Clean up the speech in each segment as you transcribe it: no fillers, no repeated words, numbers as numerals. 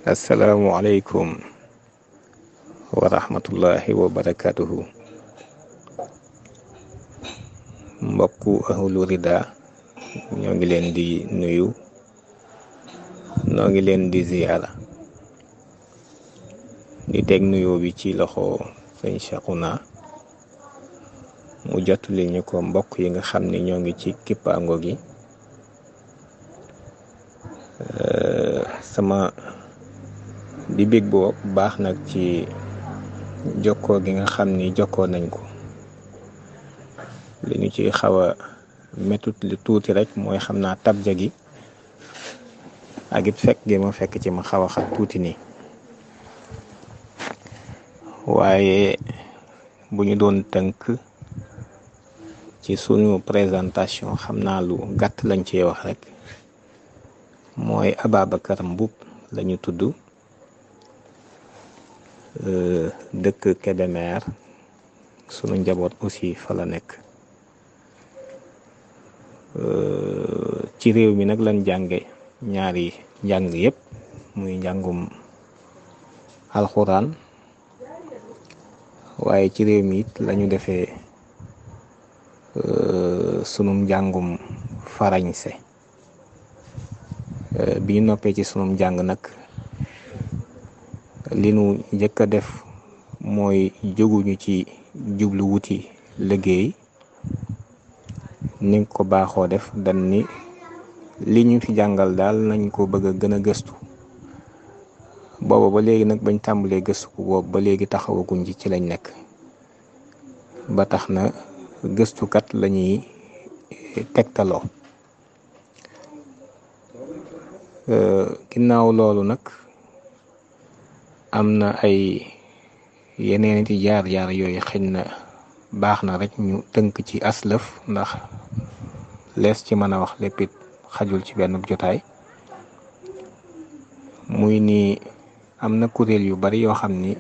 asalaamualeykum wa rahmatullahi wa barakatuhu. mbokku ahlu rida ñoo ngi leen di nuyu, noo ngi leen di ziyaara, di teg nuyoo bi ci loxo sëñ Cheikhouna mu jottali ñu ko mbokk yi nga xam ne ñoo ngi ci kippaango gi. sama di bég boo baax nag ci jokkoo gi nga xam ni jokkoo nañ ko. li ñu ci xaw a métut li tuuti rek mooy xam naa tabja gi ak it fekk gi ma fekk ci ma xaw a xat tuuti nii, waaye bu ñu doon tënk ci sunu présentation xam naa lu gàtt lañ ci wax rek mooy Ababacar Mboup lañu tudd, dëkk Kébémer, sunu njaboot aussi fa la nekk. ci réew mi nag lañ jànge ñaari njàng yépp, muy njàngum alxuraan, waaye ci réew mi it lañu defee sunum njàngum farañse. bi ñu noppee ci sunum njàng nag li nu njëkk a def mooy jóguñu ci jublu wuti liggéey ni ko baaxoo def, dan ni li ñu fi jàngal daal nañ ko bëgg a gën a gëstu. booba ba léegi nag bañ tàmbalee gëstu ko boobu ba léegi taxawaguñ ci lañ nekk, ba tax na gëstukat lañuy tegtaloo. ginnaaw loolu nag am na ay yeneen ci jaar-jaar yooyu xëy na baax na rek ñu tënk ci aslëf, ndax lees ci mën a wax lépp it xajul ci benn jotaay. muy ni am na kuréel yu bari yoo xam ni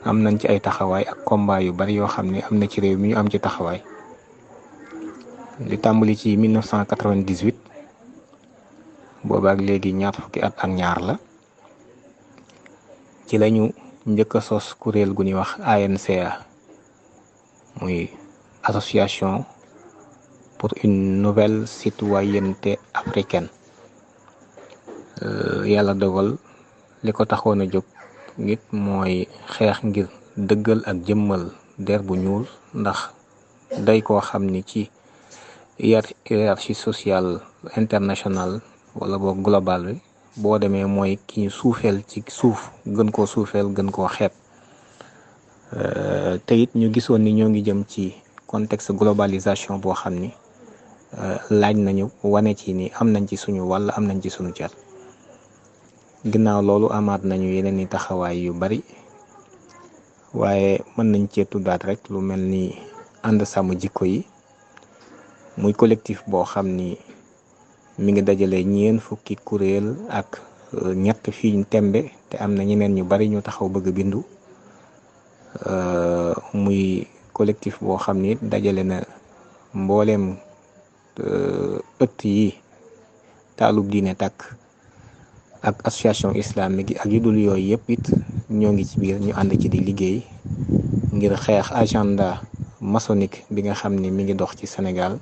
am nañ ci ay taxawaay ak combat yu bari yoo xam ni am na ci réew mi ñu am ci taxawaay. li tàmbali ci 1998 boobaak léegi ñaar fukki at ak ñaar la, ci lañu njëkk a sos kuréel gu ñuy wax ANCA, muy association pour une nouvelle citoyenneté africaine. yàlla dogal li ko taxoon a jóg nit mooy xeex ngir dëggal ak jëmmal der bu ñuul, ndax day koo xam ni ci hiérarchie sociale internationale wala boog global bi boo demee mooy ki ñu suufeel ci suuf, gën koo suufeel, gën koo xeeb. te it ñu gisoon ni ñoo ngi jëm ci contexte globalisation boo xam ni laaj nañu wane ci ni am nañ ci suñu wàll, am nañ ci suñu cer. ginnaaw loolu amaat nañu yeneen i taxawaay yu bari, waaye mën nañ cee tuddaat rek lu mel ni ànd sàmm jikko yi, muy collectif boo xam ni mi ngi dajale ñeen fukki kuréel ak ñett fii tembe, te am na ñeneen ñu bari ñu taxaw bëgg bindu. muy collectif boo xam ni dajale na mbooleem ëtt yi taalub diine takk ak association islamique yi ak yu dul yooyu yëpp it ñoo ngi ci biir, ñu ànd ci di liggéey ngir xeex agenda maçonnique bi nga xam ni mi ngi dox ci Sénégal,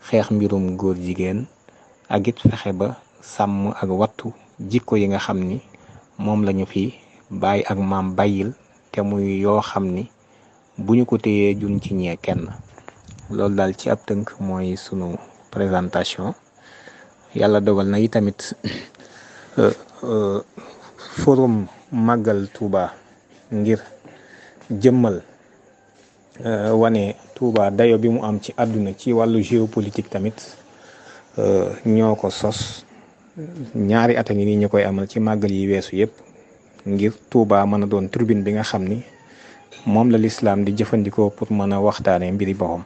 xeex mbirum góor jigéen, ak it fexe ba sàmm ak wattu jikko yi nga xam ni moom lañu fi bàyyi ak maam bàyyil, te muy yoo xam ni bu ñu ko téyee juñ ci ñee kenn. loolu daal ci ab tënk mooy sunu présentation. yàlla dogal na itamit forum màggal Touba ngir jëmmal wane Touba dayo bi mu am ci àdduna ci wàllu géopolitique tamit ñoo ko sos. ñaari at a ngi nii ñu koy amal ci màggal yi weesu yépp, ngir Touba mën a doon tribune bi nga xam ni moom la lislaam di jëfandikoo pour mën a waxtaanee mbiri boppam.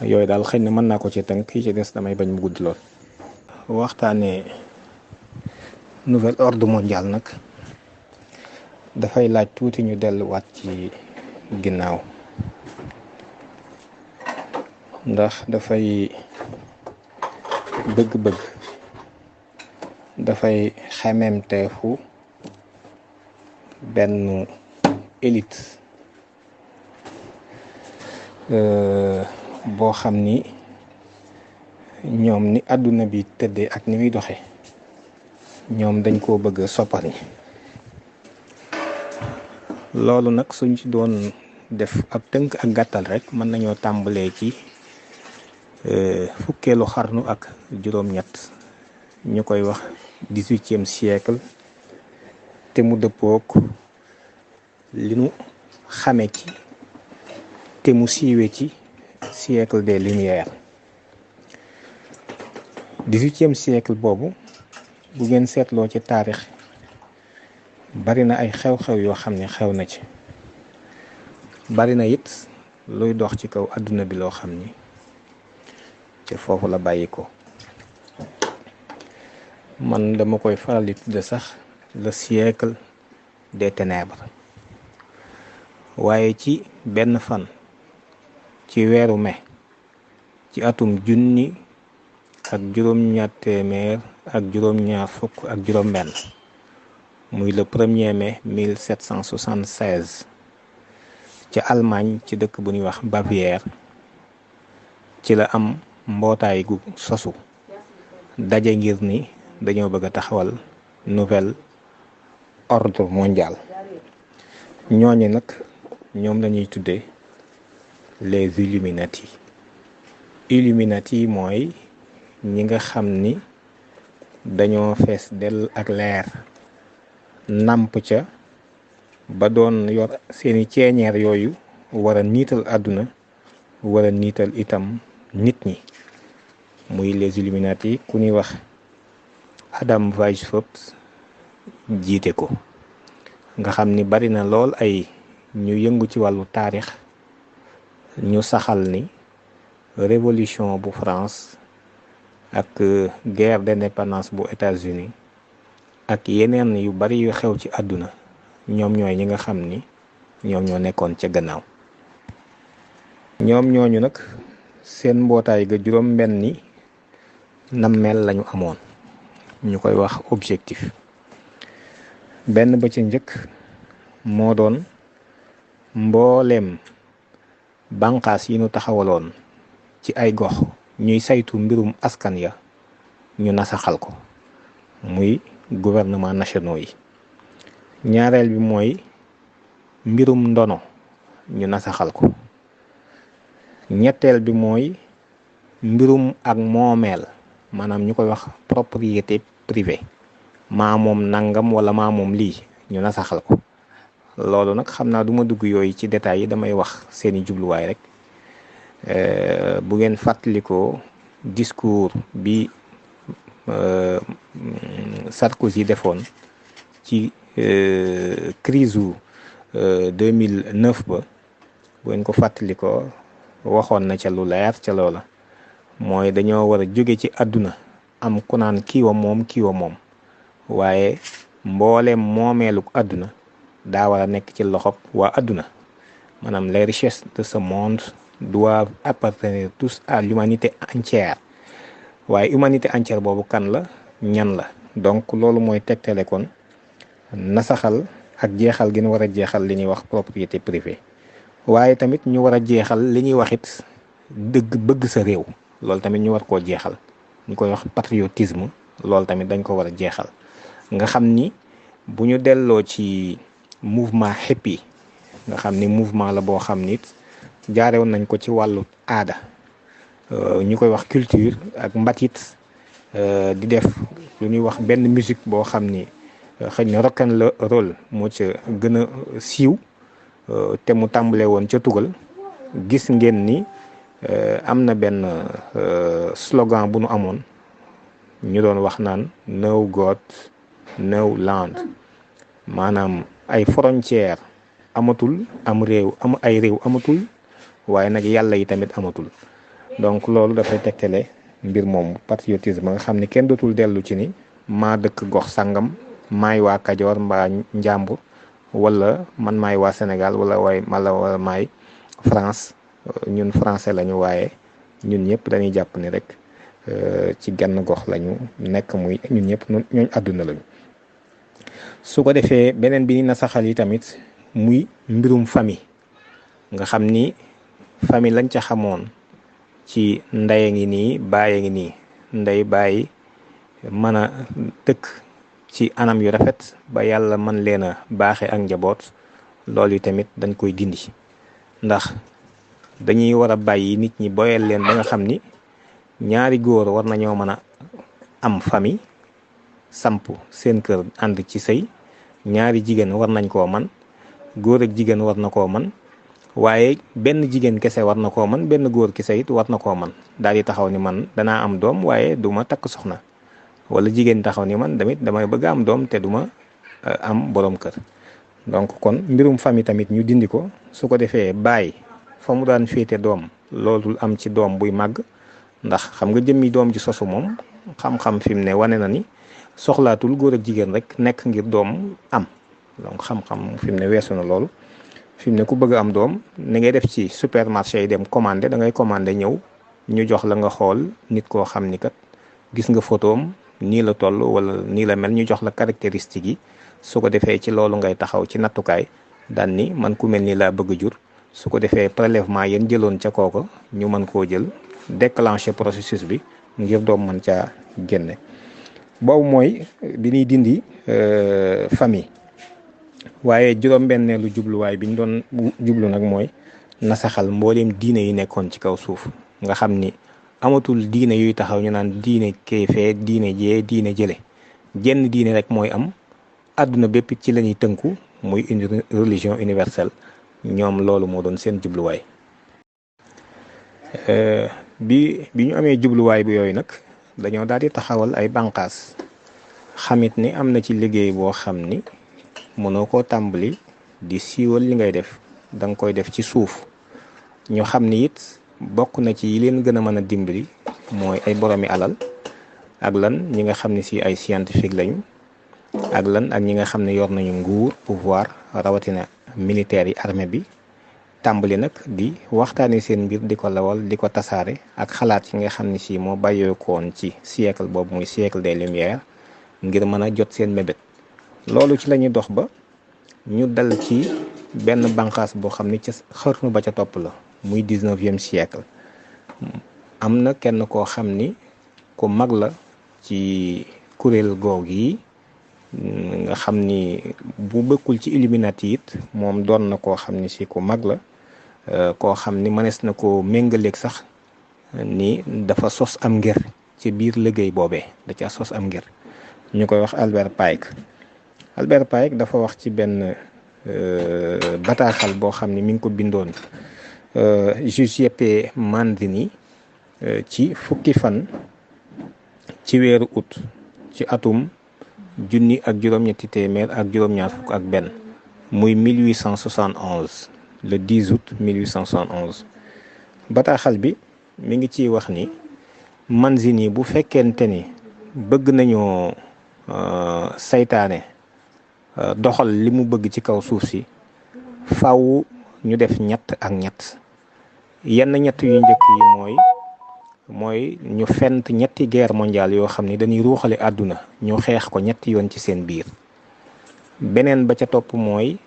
yooyu daal xëy na mën naa ko ci tënk, kii ci des damay bañ mu gudd lool. waxtaanee nouvel ordre mondial nag dafay laaj tuuti ñu delluwaat ci ginnaaw, ndax dafay bëgg-bëgg dafay xememteefu benn élite boo xam ni ñoom ni àdduna bi tëddee ak ni muy doxe ñoom dañ koo bëgg a soppari. loolu nag suñ ci doon def ab tënk ak gàttal rek mën nañoo tàmbalee ci fukkeelu xarnu ak juróom-ñett ñu koy wax 18e siècle te mu dëppook li nu xame ci te mu siiwe ci siècle des Lumières. 18e siècle boobu bu ngeen seetloo ci taarix bari na ay xew-xew yoo xam ne xew na ci, bari na it luy dox ci kaw àdduna bi loo xam ni te foofu la bàyyi ko. man dama koy faral di tudde sax le siècle des ténèbres. waaye ci benn fan ci weeru mai ci atum junni ak juróom-ñaar téeméer ak juróom-ñaar fukk ak juróom-benn muy le 1er mai 1776 ca Allemagne ci dëkk bu ñuy wax Bavière ci la am mbootaay gu sosu daje ngir ni dañoo bëgg a taxawal nouvel ordre mondial. ñooñu nag ñoom lañuy tuddee les Illuminati. Illuminati mooy ñi nga xam ni dañoo fees dell ak leer nàmp ca ba doon yor seeni ceeñeer yooyu war a niital àdduna war a niital itam nit ñi, muy les Illuminati ku ñuy wax Adam Weishaupt jiite ko. nga xam ni bari na lool ay ñu yëngu ci wàllu taarix ñu saxal ni révolution bu France ak guerre d'indépendance bu États-Unis ak yeneen yu bari yu xew ci àdduna ñoom ñooy ñi nga xam ni ñoom ñoo nekkoon ca gannaaw. ñoom ñooñu nag seen mbootaay ga juróom benni nammeel lañu amoon ñu koy wax objectif. benn ba ca njëkk moo doon mbooleem banqaas yi ñu taxawaloon ci ay gox ñuy saytu mbirum askan ya ñu nasaxal ko muy gouvernement nationaux yi. ñaareel bi mooy mbirum ndono ñu nasaxal ko. ñetteel bi mooy mbirum ak moomeel maanaam ñu koy wax propriété privée, maa moom nangam wala maa moom lii ñu nasaxal ko. loolu nag xam naa du ma dugg yooyu ci détails yi, damay wax seeni jubluwaay rek. bu ngeen fàttalikoo discours bi Sarkozy defoon ci crise u 2009 ba, bu ngeen ko fàttalikoo waxoon na ca lu leer ca loola, mooy dañoo war a jóge ci àdduna am ku naan kiiwa moom waaye mbooleem moomeelu àdduna daa war a nekk ci loxob waa àdduna. maanaam les richesses de ce monde doivent appartenir tous à l'humanité entière. waaye humanité entière boobu kan la, ñan la? donc loolu mooy tegtale kon nasaxal ak jeexal gi ñu war a jeexal li ñuy wax propriété privée. waaye tamit ñu war a jeexal li ñuy wax it bëgg sa réew, loolu tamit ñu war koo jeexal, ñu koy wax patriotisme, loolu tamit dañ ko war a jeexal. nga xam ni bu ñu delloo ci mouvement hippie, nga xam ni mouvement la boo xam ni jaarewoon nañ ko ci wàllu aada, ñu koy wax culture ak mbatit, di def lu ñuy wax benn musique boo xam ni xëy na rock and roll moo ca gën a siiw, te mu tàmbale woon ca tugal. gis ngeen ni am na benn slogan bu nu amoon ñu doon wax naan no God no land, maanaam ay frontière amatul, ay réew amatul, waaye nag yàlla yi tamit amatul. donc loolu dafay tegtale mbir moom patriotisme, nga xam ni kenn dootul dellu ci ni maa dëkk gox sangam, maay waa Kajoor mbaa Njàmbur, wala man maay waa Sénégal wala maay France. ñun français lañu, waaye ñun ñëpp dañuy jàpp ni rek ci genn gox lañu nekk muy ñun ñëpp ñooñ àdduna lañu. su ko defee beneen bi ni nasaxal yi tamit muy mbirum famille nga xam ni famille lañ ca xamoon ci ndey ngi nii bàyyi ngi nii ndey bàyyi mën a dëkk ci anam yu rafet ba yàlla mën leen a baaxe ak njaboot loolu yi tamit dañ koy dindi ndax dañuy war a bàyyi nit ñi boyal leen ba nga xam ni ñaari góor war nañoo mën a am famille samp seen kër ànd ci sëy ñaari jigéen war nañ koo man góor ak jigéen war na koo man waaye benn jigéen kese war na koo man benn góor kese it war na koo man daal di taxaw ni man danaa am doom waaye du ma takk soxna wala jigéen taxaw ni man tamit damay bëgg am doom te du ma am borom kër. donc kon mbirum famille tamit ñu dindi ko su ko defee baay fa mu daan féete doom loolu am ci doom buy màgg ndax xam nga jëmmi doom ji sosu moom xam-xam fi mu ne wane na ni soxlaatul góor ak jigéen rek nekk ngir doom am donc xam-xam fi mu ne weesu na loolu. fi mu ne ku bëgg am doom ni ngay def ci supermarché yi dem commandé da ngay commandé ñëw ñu jox la nga xool nit koo xam ni kat gis nga photoom nii la toll wala nii la mel ñu jox la caractéristiques yi su ko defee ci loolu ngay taxaw ci nattukaay daan ni man ku mel ni laa bëgg jur su ko defee prélèvement yéen jëloon ca kooka ñu mën koo jël déclencher processus bi ngir doom mën caa génne. boobu mooy bi ñuy dindi famille. waaye juróom-benneelu jubluwaay bi ñu doon jublu nag mooy nasaxal mbooleem diine yi nekkoon ci kaw suuf nga xam ni amatul diine yuy taxaw ñu naan diine kéefee diine jee diine jële jenn diine rek mooy am àdduna bépp ci la ñuy tënku muy une religion universelle ñoom loolu moo doon seen jubluwaay. bi ñu amee jubluwaay bi yooyu nag dañoo daal di taxawal ay bànqaas xamit ni am na ci liggéey boo xam ni mënoo koo tàmbali di siiwal li ngay def da nga koy def ci suuf ñu xam ni it bokk na ci yi leen gën a mën a dimbali mooy ay boroomi alal ak lan ñi nga xam ne si ay scientifique lañu ak lan ak ñi nga xam ne yor nañu nguur pouvoir rawatina militaire yi armée bi tàmbali nag di waxtaane seen mbir di ko lawal di ko tasaare ak xalaat yi nga xam ne si moo bàyyeekoon ci siècle boobu muy siècle des Lumières ngir mën a jot seen mébét. loolu ci la ñuy dox ba ñu dal ci benn bànqaas boo xam ni ca xarnu ba ca topp la muy 19e siècle am na kenn koo xam ni ku mag la ci kuréel googu yi nga xam ni bu bëkkul ci Illuminati it moom doon na koo xam ni si ku mag la koo xam ni mënees na ko méngaleeg sax ni dafa sos am ngir ci biir liggéey boobee da ca sos am ngir ñu koy wax Albert Pike. Albert Pike dafa wax ci benn bataaxal boo xam ni mi ngi ko bindoon Giuseppe Manzini ci fukki fan ci weeru août ci atum 1971 ak juróom-ñaar fukk ak benn muy 1871 le 10 août 1871 bataaxal bi mi ngi ciy wax ni Manzini bu fekkente ni bëgg nañoo saytaane doxal li mu bëgg ci kaw suuf si faw ñu def ñett ak ñett yenn ñett yu njëkk yi mooy ñu fent ñetti guerre mondiale yoo xam ni dañuy ruuxale àdduna ñu xeex ko ñetti yoon ci seen biir beneen ba ca topp mooy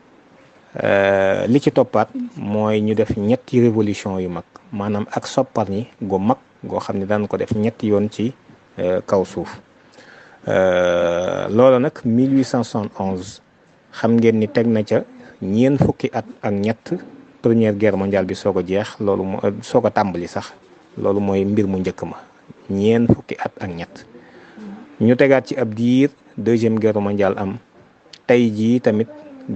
li ci toppaat mooy ñu def ñetti révolution yu mag maanaam ak sopparñi gu mag goo xam ne daan ko def ñetti yoon ci kaw suuf loolu nag 1871 xam ngeen ni teg na ca ñeent fukki at ak ñett première guerre mondiale bi soog a jeex loolu moo soog a tàmbali sax loolu mooy mbir mu njëkk ma ñeent fukki at ak ñett ñu tegaat ci ab diir deuxième guerre mondiale am tey jii tamit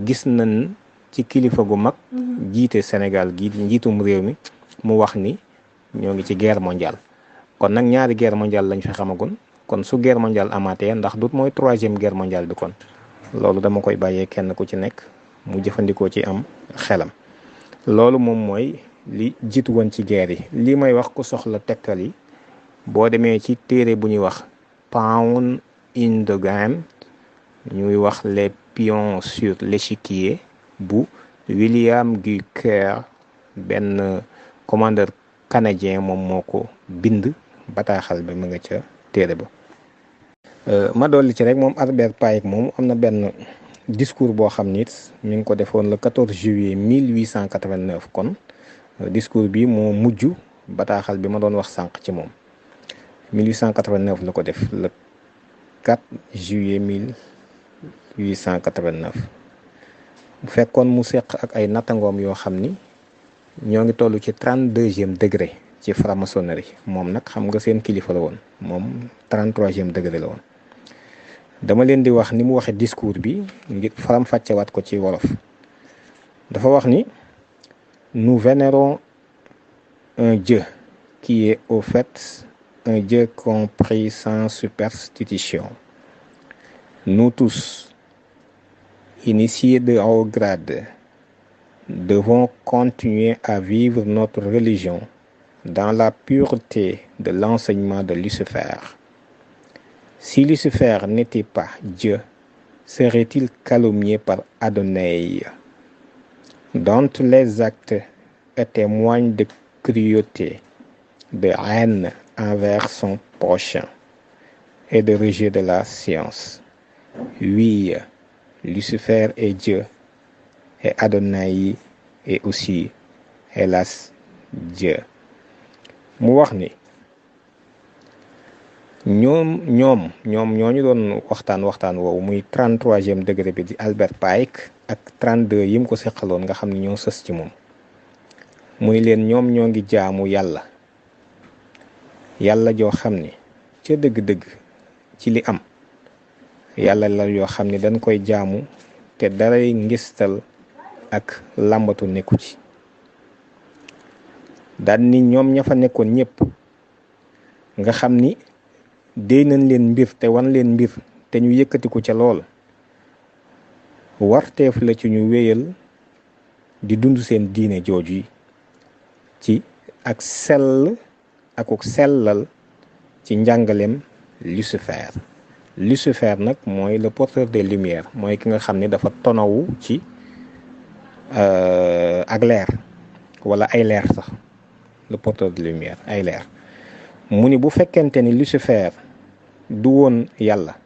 gis nañ ci kilifa gu mag jiite Sénégal gii di njiitum réew mi mu wax ni ñoo ngi ci guerre mondiale kon nag ñaari guerre mondiale lañ fi xamagun kon su guerre mondiale amaatee ndax dut mooy troisième guerre mondiale bi kon loolu dama koy bàyyee kenn ku ci nekk mu jëfandikoo ci am xelam loolu moom mooy li jiitu woon ci guerre yi lii may wax ku soxla tegtal yi boo demee ci téere bu ñuy wax Pawn in the Game ñuy wax les pions sur l'échiquier bu William Guy Kerr benn commandeur canadien moom moo ko bind bataaxal bi mu nga ca téere ba. ma dolli ci rek moom Albert Pike moom am na benn discours boo xam ni mi ngi ko defoon le 14 juillet 1889 kon discours bi moo mujj bataaxal bi ma doon wax sànq ci moom 1889 la ko def le 4 juillet 1889 bu fekkoon mu seq ak ay nattangoom yoo xam ni ñoo ngi toll ci 32e degré ci franc-maçonnerie moom nag xam nga seen kilifa la woon moom 33e degré la woon. dama leen di wax ni mu waxe discours bi ngir faram-fàccewaat ko ci wolof. dafa wax ni nous vénérons un Dieu qui est au fait un Dieu compris sans superstition. Nous tous, initiés de haut grade, devons continuer à vivre notre religion dans la pureté de l'enseignement de Lucifer. Si Lucifer n'était pas Dieu, serait-il calomnié par Adonai, dont les actes témoignent de cruauté, de haine envers son prochain et de rejet de la science? Oui, Lucifer est Dieu et Adonai est aussi, hélas, Dieu. mu wax ni ñoom ñooñu doon waxtaan woowu muy 33e degré bi di Albert Pike ak 32 yim ko seqaloon nga xam ni ñoo sës ci moom muy leen ñoom ñoo ngi jaamu yàlla joo xam ni ca dëgg-dëgg ci li am yàlla la yoo xam ni dañ koy jaamu te daray ngistal ak làmbatu nekku ci daal ni ñoom ña fa nekkoon ñëpp nga xam ni déy nañ leen mbir te wan leen mbir te ñu yëkkatiku ca lool warteef la ci ñu wéyal di dund seen diine jooju yi ci ak sellal ci njàngaleem Lucifer nag mooy le porteur des lumières mooy ki nga xam ni dafa tonawu ci ak leer wala ay leer sax le porteur de lumière ay leer mu ni bu fekkente ni Lucifer du woon yàlla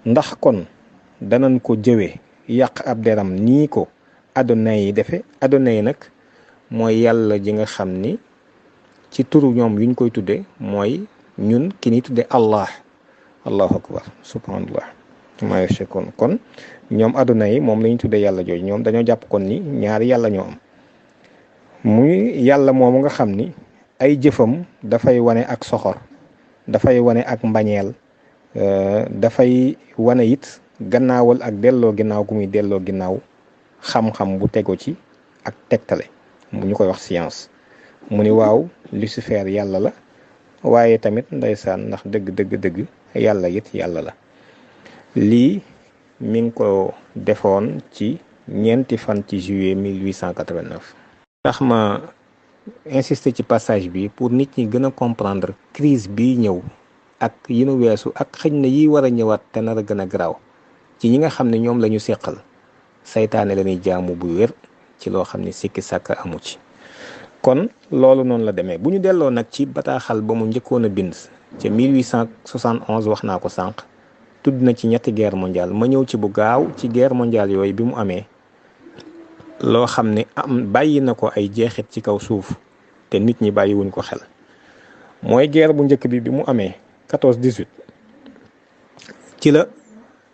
ndax kon danañ ko jëwe yàq ab deram nii ko Adonai yi defe Adonai yi nag mooy yàlla ji nga xam ni ci turu ñoom yuñ koy tudde mooy ñun ki ni tudde allahu akbar subhanallah ma yashakun kon ñoom Adonai yi moom la ñu tudde yàlla jooju ñoom dañoo jàpp kon ni ñaari yàlla ñoo am muy yàlla moomu nga xam ni ay jëfam dafay wane ak soxor dafay wane ak mbañeel dafay wane it gannaawal ak delloo ginnaaw gu muy delloo ginnaaw xam-xam bu tego ci ak tegtale mu ñu koy wax science mu ni waaw Lucifer yàlla la waaye tamit ndeysaan ndax dëgg yàlla it yàlla la. lii mi ngi ko defoon ci ñeenti fan ci juillet 1889. tax ma insister ci passage bi pour nit ñi gën a comprendre crise bi ñëw ak yi nu weesu ak xëñ na yi war a ñëwaat te nar a gën a garaaw ci ñi nga xam ne ñoom la ñu seqal saytaane la ñuy jaamu bu wér ci loo xam ne sikki sàkk amu ci. kon loolu noonu la demee bu ñu delloo nag ci bataaxal ba mu njëkkoon a bind ca 1871 wax naa ko sànq tudd na ci ñetti guerre mondiale ma ñëw ci bu gaaw ci guerre mondiale yooyu bi mu amee loo xam ne bàyyi na ko ay jeexit ci kaw suuf te nit ñi bàyyiwuñ ko xel mooy guerre bu njëkk bi mu amee 14-18 ci la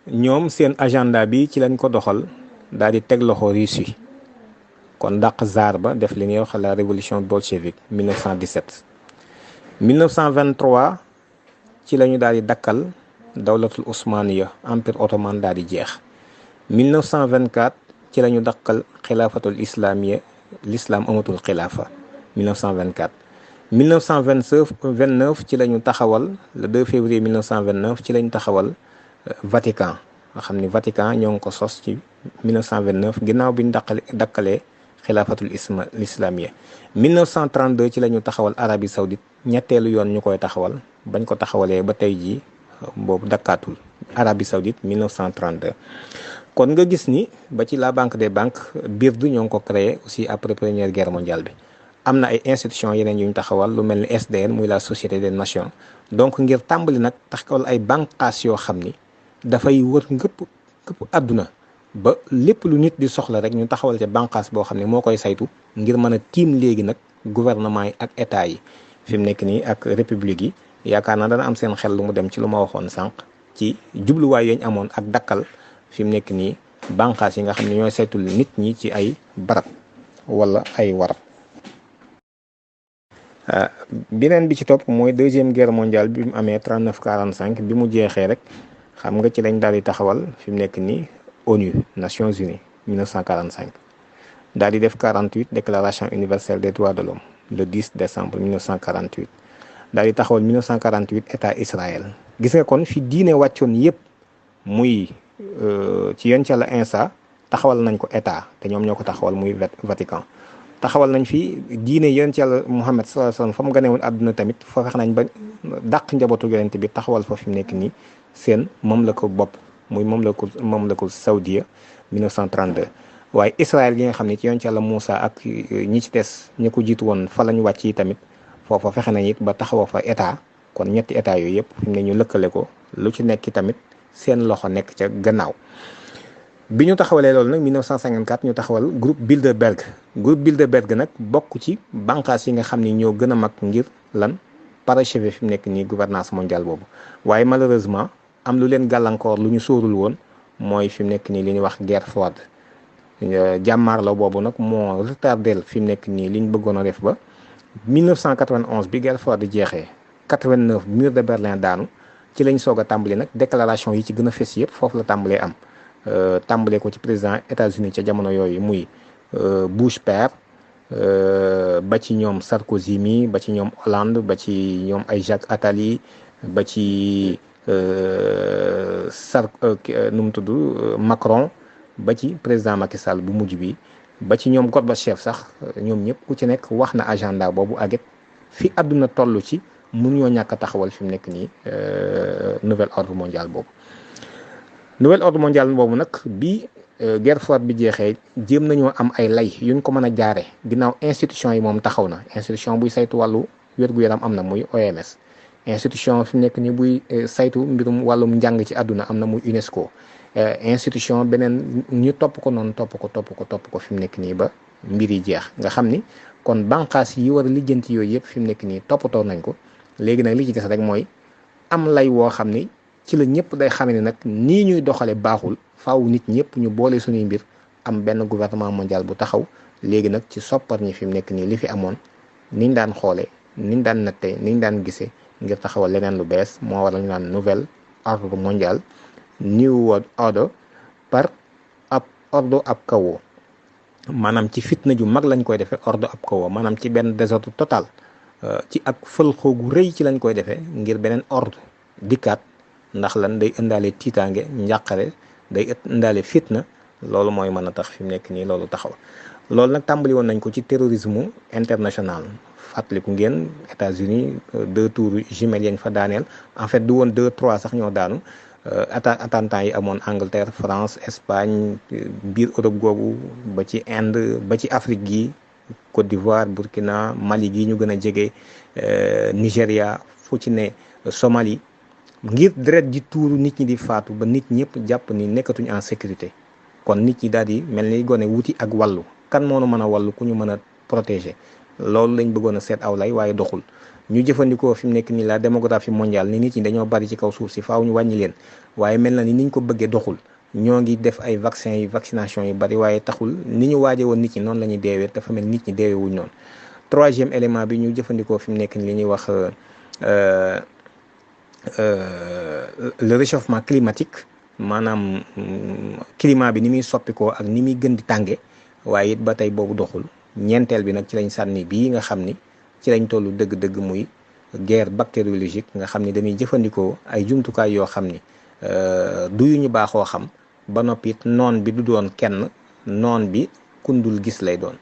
ñoom seen agenda bi ci lañ ko doxal daal di teg loxo Russie kon dàq Tsar ba def li ñuy wax la révolution bolchevique 1917 1923 ci la ñu daal di dakkal dawlatul Osmaniya empire ottoman daal di jeex 1924 ci la ñu dakkal xilaafatul islamiya l'islam amatul xilaafa 1924 1929 ci la ñu taxawal le 2 février 1929 ci la ñu taxawal Vatican nga xam ni Vatican ñoo ngi ko sos ci 1929 ginnaaw bi ñu dakkalee xilaafatul islamiya 1932 ci la ñu taxawal Arabie Saoudite ñetteelu yoon ñu koy taxawal bañ ko taxawalee ba tey jii boobu dakkaatul Arabie Saoudite 1932 kon nga gis ni ba ci la banque des banques BIRD ñoo ngi ko créé aussi après première guerre mondiale bi am na ay institutions yeneen yu ñu taxawal lu mel ni SDN muy la Société des Nations donc ngir tàmbali nag taxawal ay bànqaas yoo xam ni dafay wër ngëpp àdduna ba lépp lu nit di soxla rek ñu taxawal ca bànqaas boo xam ne moo koy saytu ngir mën a tiim léegi nag gouvernement yi ak état yi fi mu nekk nii ak république yi yaakaar naa dana am seen xel lu mu dem ci lu ma waxoon sànq ci jubluwaay yañ amoon ak dakkal fi mu nekk nii bànqaas yi nga xam ne ñooy saytul nit ñi ci ay barab wala ay warab. beneen bi ci topp mooy deuxième guerre mondiale bi mu amee 39-45 bi mu jeexee rek xam nga ci lañ daal di taxawal fi mu nekk nii ONU Nations Unies 1945 daal di def 48 déclaration universelle des droits de l'homme le 10 décembre 1948 daal di taxawal 1948 état Israël. gis nga kon fi diine wàccoon yépp muy ci yoon ca la insa taxawal nañ ko état te ñoom ñoo ko taxawal muy Vatican. taxawal nañ fi diine yoon ci yàlla Muhammad sallallahu alayhi wasallam fa mu ganewoon àdduna tamit fa fex nañ ba dàq njabootu yonent bi taxawal fa fi mu nekk nii seen moom la ko bopp muy moom la ko Saoudia 1932 waaye Israël gi nga xam ne ci yoon ci yàlla Moussa ak ñi ci des ñi ko jiitu woon fa lañ wàcc yi tamit foofa fexe nañ it ba taxawal fa état kon ñetti état yooyu yëpp fi mu ne ñu lëkkale ko lu ci nekk tamit seen loxo nekk ca gannaaw. bi ñu taxawalee loolu nag 1954 ñu taxawal groupe Bilderberg nag bokk ci bànqaas yi nga xam ni ñoo gën a mag ngir lan parachever fi mu nekk nii gouvernance mondiale boobu waaye malheureusement am lu leen gàllankoor lu ñu sóorul woon mooy fi mu nekk nii li ñuy wax guerre froide jàmmaarloo boobu nag moo retardé fi mu nekk nii li ñu bëggoon a def ba 1991 bi guerre froide jeexee 89 mur de Berlin daanu ci lañ soog a tàmbali nag déclaration yi ci gën a fës yëpp foofu la tàmbalee am. tàmbale ko ci président États-Unis ca jamono yooyu muy Bush père ba ci ñoom Sarkozy mi ba ci ñoom Hollande ba ci ñoom ay Jacques Attali ba ci nu mu tudd Macron ba ci président Macky Sall bu mujj bi ba ci ñoom Gorbatchev sax ñoom ñëpp ku ci nekk wax na agenda boobu ak it fi àdduna toll ci mënuñoo ñàkk a taxawal fi mu nekk nii nouvel ordre mondial boobu. nouvel ordre mondial boobu nag bi guerre froide bi jeexee jéem nañoo am ay lay yuñ ko mën a jaare ginnaaw institution yi moom taxaw na institution buy saytu wàllu wér-gu-yaram am na muy OMS institution fi nekk ni buy saytu mbirum wàllum njàng ci àdduna am na muy UNESCO institution beneen ñu topp ko noonu topp ko fi mu nekk nii ba mbir yi jeex nga xam ni kon bànqaas yi war a lijjanti yooyu yëpp fi mu nekk nii toppatoo nañ ko léegi nag li ci des rek mooy am lay woo xam ni ci la ñëpp day xamee ne nag nii ñuy doxale baaxul faaw nit ñëpp ñu boole suñuy mbir am benn gouvernement mondial bu taxaw léegi nag ci soppar ñi fi mu nekk nii li fi amoon niñ daan xoole niñ daan nattee niñ daan gisee ngir taxawal leneen lu bees moo waral ñu naan nouvel ordre mondial new world order par ab ordre ab kawoo maanaam ci fitna ju mag lañ koy defee ordre ab kawoo maanaam ci benn désordre total ci ak fëlxoo gu rëy ci lañ koy defee ngir beneen ordre dikkaat ndax lan day indaale tiitaange njàqare day indaale fitna loolu mooy mën a tax fi mu nekk nii loolu taxaw loolu nag tàmbali woon nañ ko ci terrorisme international fàttaliku ngeen États-Unis 2 tours jumelles yañ fa daaneel en fait du woon 2-3 sax ñoo daanu attentat yi amoon Angleterre France Espagne biir Europe googu ba ci Inde ba ci Afrique gi Côte d'Ivoire Burkina Mali gi ñu gën a jege Nigéria fu ci ne Somalie ngir deret ji tuuru nit ñi di faatu ba nit ñëpp jàpp ni nekkatuñ en sécurité kon nit ñi daal di mel ni gone wuti ak wàllu kan moo nu mën a wàllu ku ñu mën a protéger loolu lañ bëggoon a seet aw lay waaye doxul ñu jëfandikoo fi mu nekk nii la démographie mondiale ni nit ñi dañoo bari ci kaw suuf si faaw ñu wàññi leen waaye mel na ni niñ ko bëggee doxul ñoo ngi def ay vaccin yi vaccination yu bari waaye taxul ni ñu waaje woon nit ñi noonu la ñuy deewee dafa mel nit ñi deewee wuñ noonu troisième élément bi ñu jëfandikoo fi mu nekk ni li ñuy wax le réchauffement climatique maanaam climat bi ni muy soppikoo ak ni muy gën di tànge waaye it ba tey boobu doxul ñeenteel bi nag ci lañ sànni bii nga xam ni ci lañ tollu dëgg-dëgg muy guerre bactériologique nga xam ni dañuy jëfandikoo ay jumtukaay yoo xam ni du yu ñu baaxoo xam ba noppi it noon bi du doon kenn noon bi kundul gis lay doon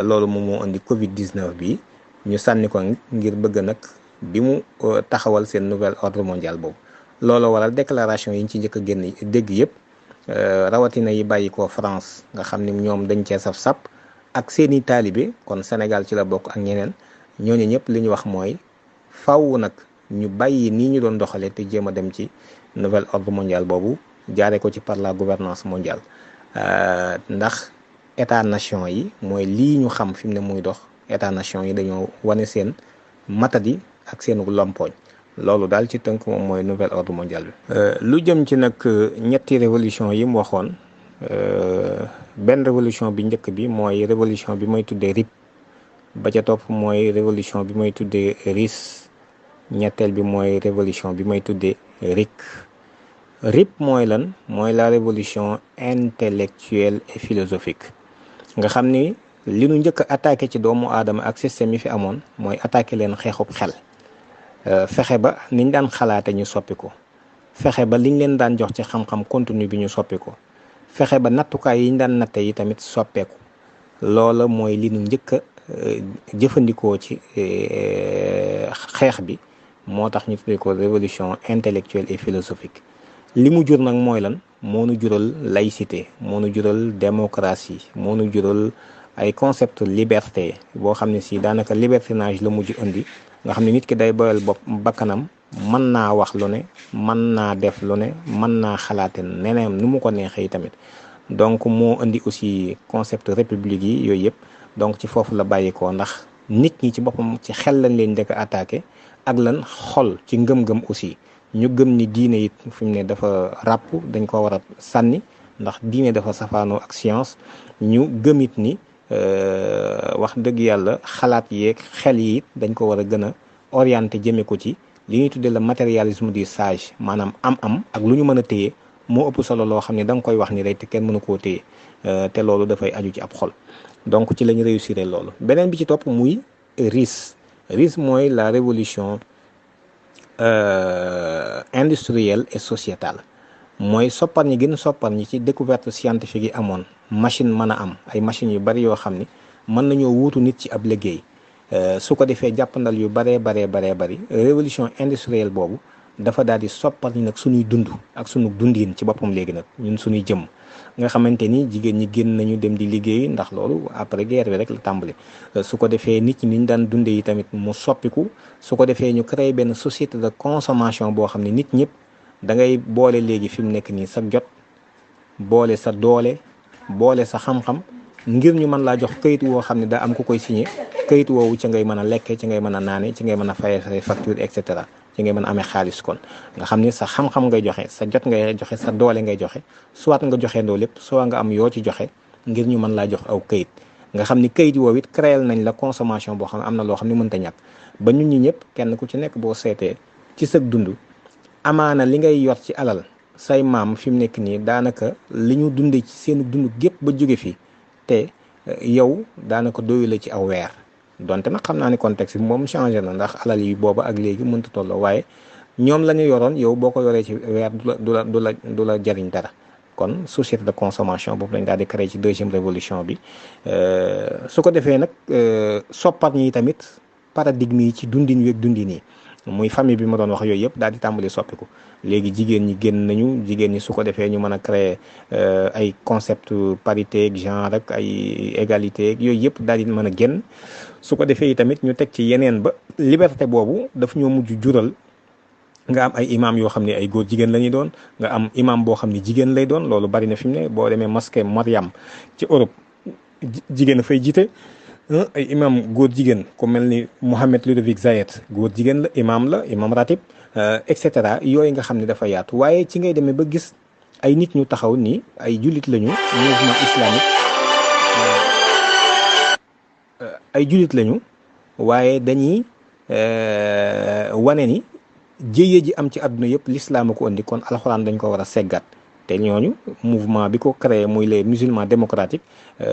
loolu moom moo indi Covid 19 bi ñu sànni ko ngir bëgg nag bi mu taxawal seen nouvel ordre mondial boobu loolu waral déclaration yi ñu ci njëkk a génn dégg yëpp rawatina yi bàyyi ko France nga xam ni ñoom dañ cee saf sap ak seeni taalibe kon Sénégal ci la bokk ak ñeneen ñooñu ñëpp li ñu wax mooy faw nag ñu bàyyi nii ñu doon doxalee te jéem a dem ci nouvel ordre mondial boobu jaare ko ci par la gouvernance mondiale ndax état nation yi mooy lii ñu xam fi mu ne muy dox état nation yi dañoo wane seen matadi ak seenu lompooñ loolu daal ci tënk moom mooy nouvel ordre mondial bi. lu jëm ci nag ñetti révolution yi mu waxoon benn révolution bi njëkk bi mooy révolution bi may tuddee RIP ba ca topp mooy révolution bi may tuddee RIS ñetteel bi mooy révolution bi may tuddee RIC. RIP mooy lan mooy la révolution intellectuelle et philosophique nga xam ni li nu njëkk a attaqué ci doomu aadama ak système yi fi amoon mooy attaqué leen xeexub xel fexe ba niñ daan xalaate ñu soppi ko fexe ba liñ leen daan jox ci xam-xam contenu bi ñu soppi ko fexe ba nattukaay yi ñu daan natte yi tamit soppeeku loola mooy li nu njëkk a jëfandikoo ci xeex bi moo tax ñu tuddee ko révolution intellectuelle et philosophique li mu jur nag mooy lan moo nu jural laïcité moo nu jural démocratie moo nu jural ay concept liberté boo xam ne si daanaka libertinage la mujj indi nga xam ne nit ki day boyal bopp bakkanam mën naa wax lu ne mën naa def lu ne mën naa xalaate neneen nu mu ko neexee tamit donc moo indi aussi concept république yi yooyu yëpp donc ci foofu la bàyyikoo ndax nit ñi ci boppam ci xel lañ leen njëkk a attaqué ak lan xol ci ngëm-ngëm aussi ñu gëm ni diine it fi mu ne dafa ràpp dañ ko war a sànni ndax diine dafa safaanoo ak science ñu gëmit ni wax dëgg yàlla xalaat yeeg xel yi it dañ ko war a gën a orienté jëme ko ci li ñuy tuddee le matérialisme du sage maanaam am-am ak lu ñu mën a téye moo ëpp solo loo xam ne da nga koy wax ni rek te kenn mënu koo téye te loolu dafay aju ci ab xol donc ci lañu réussir loolu. beneen bi ci topp muy RIS RIS mooy la révolution industrielle et sociétale mooy soppar ñi gën soppar ñi ci découverte scientifique yi amoon machine mën a am ay machines yu bari yoo xam ni mën nañoo wuutu nit ci ab liggéey su ko defee jàppandal yu bari révolution industrielle boobu dafa daal di soppar ñi nag suñuy dund ak suñu dundin ci boppam léegi nag ñun suñuy jëm nga xamante ni jigéen ñi génn nañu dem di liggéey ndax loolu après guerre bi rek la tàmbali su ko defee nit ñi niñ daan dundee yi tamit mu soppiku su ko defee ñu créer benn société de consommation boo xam ne nit ñëpp da ngay boole léegi fi mu nekk nii sa jot boole sa doole boole sa xam-xam ngir ñu mën laa jox kayit woo xam ne daa am ku koy signé kayit woowu ci ngay mën a lekke ci ngay mën a naane ci ngay mën a fayee say facture et cetera ci ngay mën a amee xaalis kon nga xam ni sa xam-xam ngay joxe sa jot ngay joxe sa doole ngay joxe soit nga joxe ndoo lépp soit nga am yoo ci joxe ngir ñu mën laa jox aw kayit nga xam ni kayit woowu it créé nañ la consommation boo xam ne am na loo xam ne mënta ñàkk ba ñun ñi ñëpp kenn ku ci nekk boo seetee ci sa dund amaana li ngay yor ci alal say maam fi mu nekk nii daanaka li ñu dundee ci seen dund gépp ba jóge fi te yow daanaka doyu la ci aw weer donte nag xam naa ni contexte bi moom changé na ndax alal yi booba ak léegi mënta tolloo waaye ñoom la ñu yoroon yow boo ko yoree ci weer du la jariñ dara kon société de consommation boobu lañ daal di créé ci deuxième révolution bi su ko defee nag soppat ñi tamit paradigme yi ci dundin weeg dundin yi muy famille bi ma doon wax yooyu yëpp daal di tàmbali soppiku léegi jigéen ñi génn nañu jigéen ñi su ko defee ñu mën a créer ay concept parité ak genre rek ay égalité ak yooyu yëpp daal di mën a génn su ko defee tamit ñu teg ci yeneen ba liberté boobu daf ñoo mujj jural nga am ay imam yoo xam ne ay góor jigéen la ñuy doon nga am imam boo xam ne jigéen lay doon loolu bari na fi mu ne boo demee mosquée Mariam ci Europe jigéen a fay jiite ay imam góor jigéen ku mel ni Mohamed Ludovic Zayed góor jigéen la imam ratib et cetera yooyu nga xam ne dafa yaatu waaye ci ngay demee ba gis ay nit ñu taxaw ni ay jullit lañu mouvement islamique ay jullit lañu waaye dañuy wane ni jéyee ji am ci àdduna yëpp l'islam a ko indi kon alxuraan dañ ko war a seggat te ñooñu mouvement bi ko créé muy les musulmans démocratiques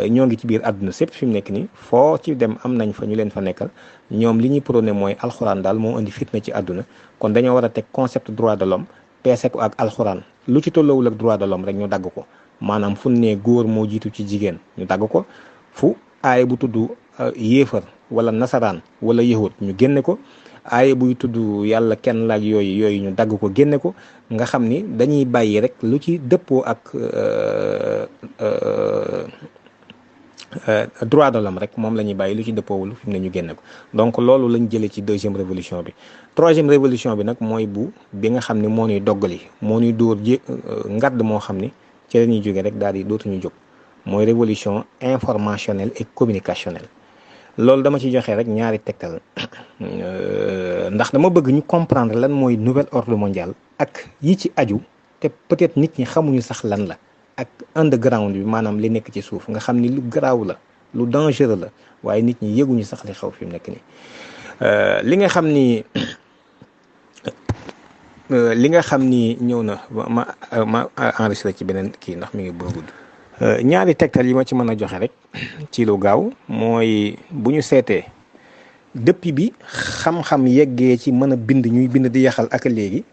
ñoo ngi ci biir àdduna sépp fi mu nekk nii foo ci dem am nañ fa ñu leen fa nekkal ñoom li ñuy prôné mooy alxuraan daal moo indi fitna ci àdduna kon dañoo war a teg concept droit de l'homme peese ko ak alxuraan lu ci tolloowul ak droit de l'homme rek ñu dagg ko maanaam fu ne góor moo jiitu ci jigéen ñu dagg ko fu aaye bu tudd yéefar wala nasaraan wala yahud ñu génne ko aaye buy tudd yàlla kenn laaj yooyu ñu dagg ko génne ko nga xam ni dañuy bàyyi rek lu ci dëppoo ak droit de l'homme rek moom la ñuy bàyyi, lu ci dëppoowul fi mu ne ñu génne ko. donc loolu lañ jëlee ci deuxième révolution bi. troisième révolution bi nag mooy bi nga xam ne moo ñuy doggali, moo ñuy dóor ngadd moo xam ni ci la ñuy jógee rek daal di dootuñu jóg, mooy révolution informationnelle et communicationnelle. loolu dama ci joxe rek ñaari tegtal ndax dama bëgg ñu comprendre lan mooy nouvel ordre mondial ak yi ci aju, te peut-être nit ñi xamuñu sax lan la, ak underground bi maanaam li nekk ci suuf nga xam ni lu garaaw la, lu dangereux la, waaye nit ñi yëguñu sax li xew fi mu nekk nii. li nga xam ni ñëw na ma enregistré ci beneen kii ndax mi ngi bëgg a gudd. ñaari tegtal yi ma ci mën a joxe rek ci lu gaaw mooy bu ñu seetee depuis bi xam-xam yeggee ci mën a bind, ñuy bind di yaxal ak léegi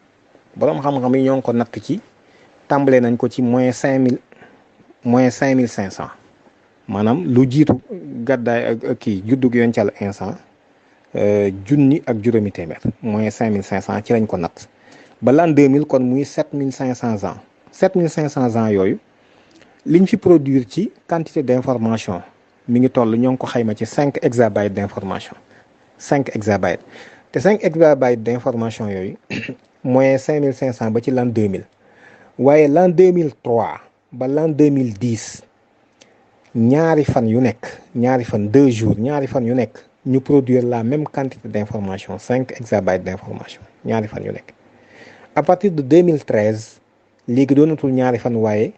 boroom xam-xam yi ñoo ngi ko natt ci tàmbalee nañ ko ci -5500 maanaam lu jiitu gàddaay ak kii juddug yoon ci Yàlla instant junni ak juróomi téeméer -5500 ci lañ ko natt ba l'an 2000 kon muy 7500 ans 7500 ans yooyu liñ fi produire ci quantité d'information mi ngi toll, ñoo ngi ko xayma ci 5 exabytes d'information 5 exabytes te 5 exabytes d'information yooyu mooy 5500 ba ci l'an 2000. waaye l'an 2003 ba l'an 2010 ñaari fan yu nekk, 2 jours, ñaari fan yu nekk ñu produire la même quantité d'information, 5 exabytes d'information ñaari fan yu nekk. à partir de 2013 léegi doonatul ñaari fan waaye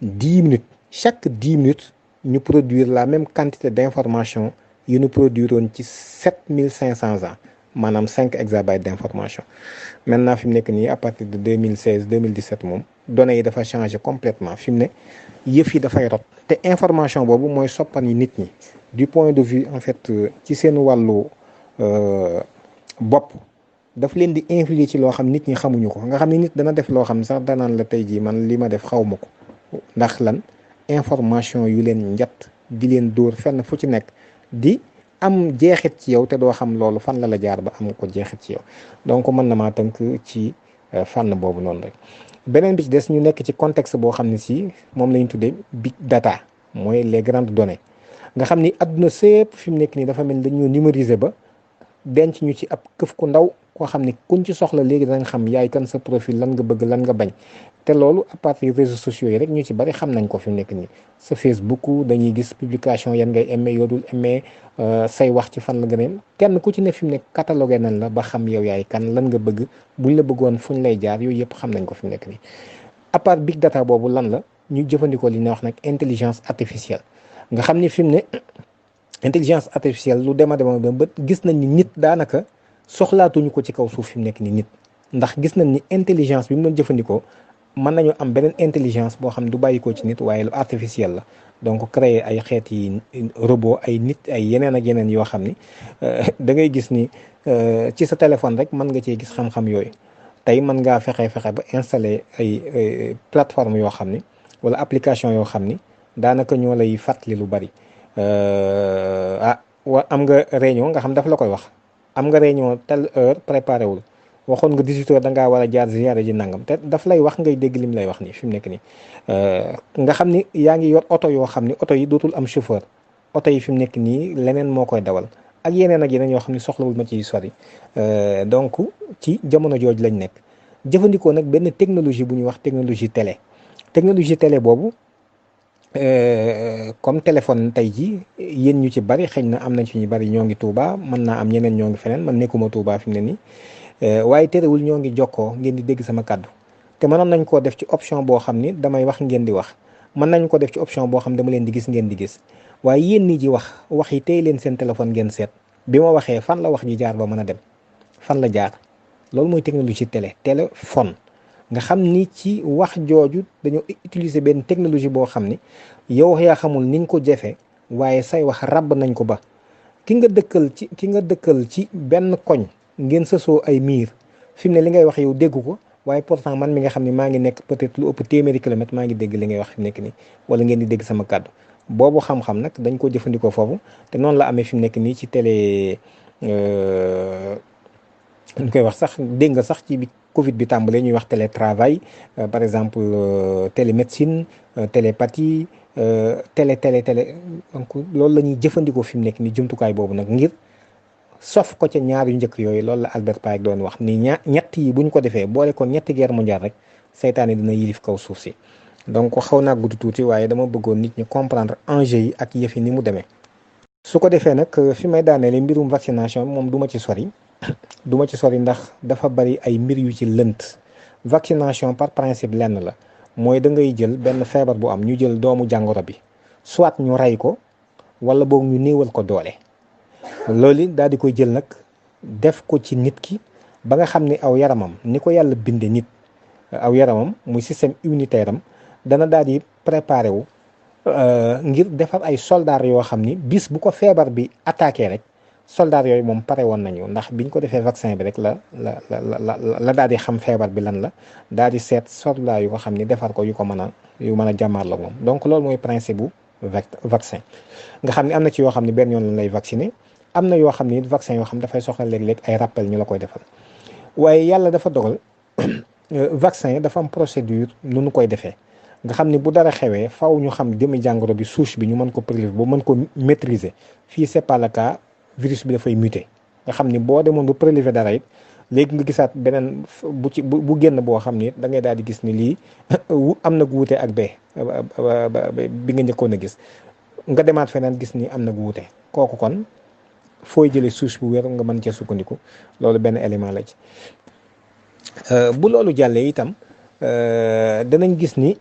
10 minutes, chaque 10 minutes ñu produire la même quantité d'information yu ñu produire woon ci 7500 ans, maanaam 5 exabytes d'information. maintenant fi mu nekk nii à partir de 2016 2017 moom données yi dafa changé complètement. fi mu ne yëf yi dafay rot, te information boobu mooy soppani nit ñi du point de vue en fait ci seen wàllu bopp, daf leen di influer ci loo xam nit ñi xamuñu ko. nga xam ni nit dana def loo xam sax danaan la tey jii man li ma def xaw ma ko, ndax lan information yu leen njatt di leen dóor fenn fu ci nekk di am jeexit ci yow te doo xam loolu fan la jaar ba am ko jeexit ci yow. donc mën na maa tënk ci fànn boobu noonu rek. beneen bi ci des ñu nekk ci contexte boo xam ne si moom lañ tuddee big data, mooy les grandes données. nga xam ni adduna sépp fi mu nekk nii dafa mel ni dañoo numériser ba denc ñu ci ab këf ku ndaw koo xam ni kuñ ci soxla léegi danañ xam yaay kan, sa profil lan nga bëgg lan nga bañ. te loolu à partir réseaux sociaux yi rek ñu ci bari xam nañ ko fi mu nekk nii. sa Facebook dañuy gis publication yan ngay aimé, yoo dul aimé, say wax ci fan la gën a kenn ku ci ne fi mu nekk catalogué nañ la ba xam yow yaay kan, lan nga bëgg, buñ la bëggoon fuñ lay jaar, yooyu yëpp xam nañ ko fi mu nekk nii. à part big data boobu lan la ñu jëfandikoo li ñuy wax nag intelligence artificielle. nga xam ni fi mu ne intelligence artificielle lu dema ba gis nañ ni nit daanaka soxlaatuñu ko ci kaw suuf fi mu nekk ni nit, ndax gis nañ ni intelligence bi mu doon jëfandikoo mën nañu am beneen intelligence boo xam ne du bàyyikoo ci nit waaye lu artificiel la. donc créer ay xeeti robot, ay nit, ay yeneen ak yeneen yoo xam ni da ngay gis ni ci sa téléphone rek mën nga cee gis xam-xam yooyu. tey mën ngaa fexe ba installer ay plateforme yoo xam ni wala application yoo xam ni daanaka ñoo lay fàttali lu bari. am nga réunion nga xam dafa la koy wax, am nga réunion telle heure préparé wul, waxoon nga 18 heures da ngaa war a jaar ziyaare ji nangam, te daf lay wax ngay dégg lim lay wax nii fi mu nekk nii. nga xam ni yaa ngi yor oto yoo xam ni oto yi dootul am chauffeur, oto yi fi mu nekk nii leneen moo koy dawal ak yeneen yoo xam ni soxlawul ma ciy sori. donc ci jamono jooju lañ nekk, jëfandikoo nag benn technologie bu ñuy wax technologie télé boobu. comme téléphone tey ji yéen ñu ci bari xëy na am nañ ci ñu bari ñoo ngi Touba, mën naa am ñeneen ñoo ngi feneen, man nekkuma Touba fi mu ne nii. waaye terewul ñoo ngi jokkoo, ngeen di dégg sama kàddu. te mënoon nañ koo def ci option boo xam ni damay wax ngeen di wax, mën nañ ko def ci option boo xam dama leen di gis ngeen di gis, waaye yéen ñi ji wax yi tey leen seen téléphone ngeen seet bi ma waxee fan la wax ji jaar ba mën a dem, fan la jaar. loolu mooy technologie téléphone. nga xam ni ci wax jooju dañoo utiliser benn technologie boo xam ni yow yaa xamul niñ ko jëfee, waaye say wax ràbb nañ ko ba ki nga dëkkal ci benn koñ ngeen sësoo ay miir, fi mu ne li ngay wax yow dégg ko, waaye pourtant man mi nga xam ne maa ngi nekk peut-être lu ëpp téeméeri kilomètres maa ngi dégg li ngay wax fi mu nekk nii, wala ngeen di dégg sama kàddu. boobu xam-xam nag dañ ko jëfandikoo foofu, te noonu la amee fi mu nekk nii ci télé ñu koy wax sax dégg nga sax ci Covid bi tàmbalee ñuy wax télétravail par exemple télémédecine télépathie télé donc loolu la ñuy jëfandikoo fi mu nekk ni jumtukaay boobu nag ngir sof ko ca ñaar yu njëkk yooyu loolu la Albert Pike doon wax ni ñett yi buñ ko defee boole ko ñetti guerre mondiale rek seytaane dina yilif kaw suuf si. donc xaw naa gudd tuuti waaye dama bëggoon nit ñi comprendre enjeu yi ak yëf yi ni mu demee. su ko defee nag fi may daaneele mbirum vaccination moom du ma ci sori ndax dafa bari ay mbir yu ci lënt. vaccination par principe lenn la mooy da ngay jël benn feebar bu am ñu jël doomu jàngoro bi soit ñu rey ko wala boog ñu néewal ko doole. loolu daal di koy jël nag def ko ci nit ki ba nga xam ni aw yaramam ni ko yàlla binde nit aw yaramam muy système immunitaire am dana daal di préparé wu ngir defar ay soldats yoo xam ni bis bu ko feebar bi attaqué rek soldats yooyu moom pare woon nañu ndax biñ ko defee vaccin bi rek la daal di xam feebar bi lan la daal di seet soldats yu ko xam ni defar ko yu mën a jàmmaarloo moom. donc loolu mooy principe bu vaccin nga xam ni am na ci yoo xam ni benn yoon lañ lay vacciner am na yoo xam ni vaccin yoo xam dafay soxla léeg-léeg ay rappel ñu la koy defal waaye yàlla dafa dogal vaccin dafa am procédure nu nu koy defee. nga xam ni bu dara xewee faw ñu xam demi jàngoro bi souche bi ñu mën ko prélever ba mën ko maîtriser fii c'est pas le cas virus bi dafay muter nga xam ni boo demoon bu prélever dara it léegi nga gisaat beneen bu génn boo xam ni da ngay daal di gis ni lii am na gu wuute ak bee bi nga njëkkoon a gis nga demaat feneen gis ni am na gu wuute kooku kon fooy jëlee souche bu wér nga mën cee sukkandiku loolu benn élément la ci bu loolu jàllee itam danañ gis ni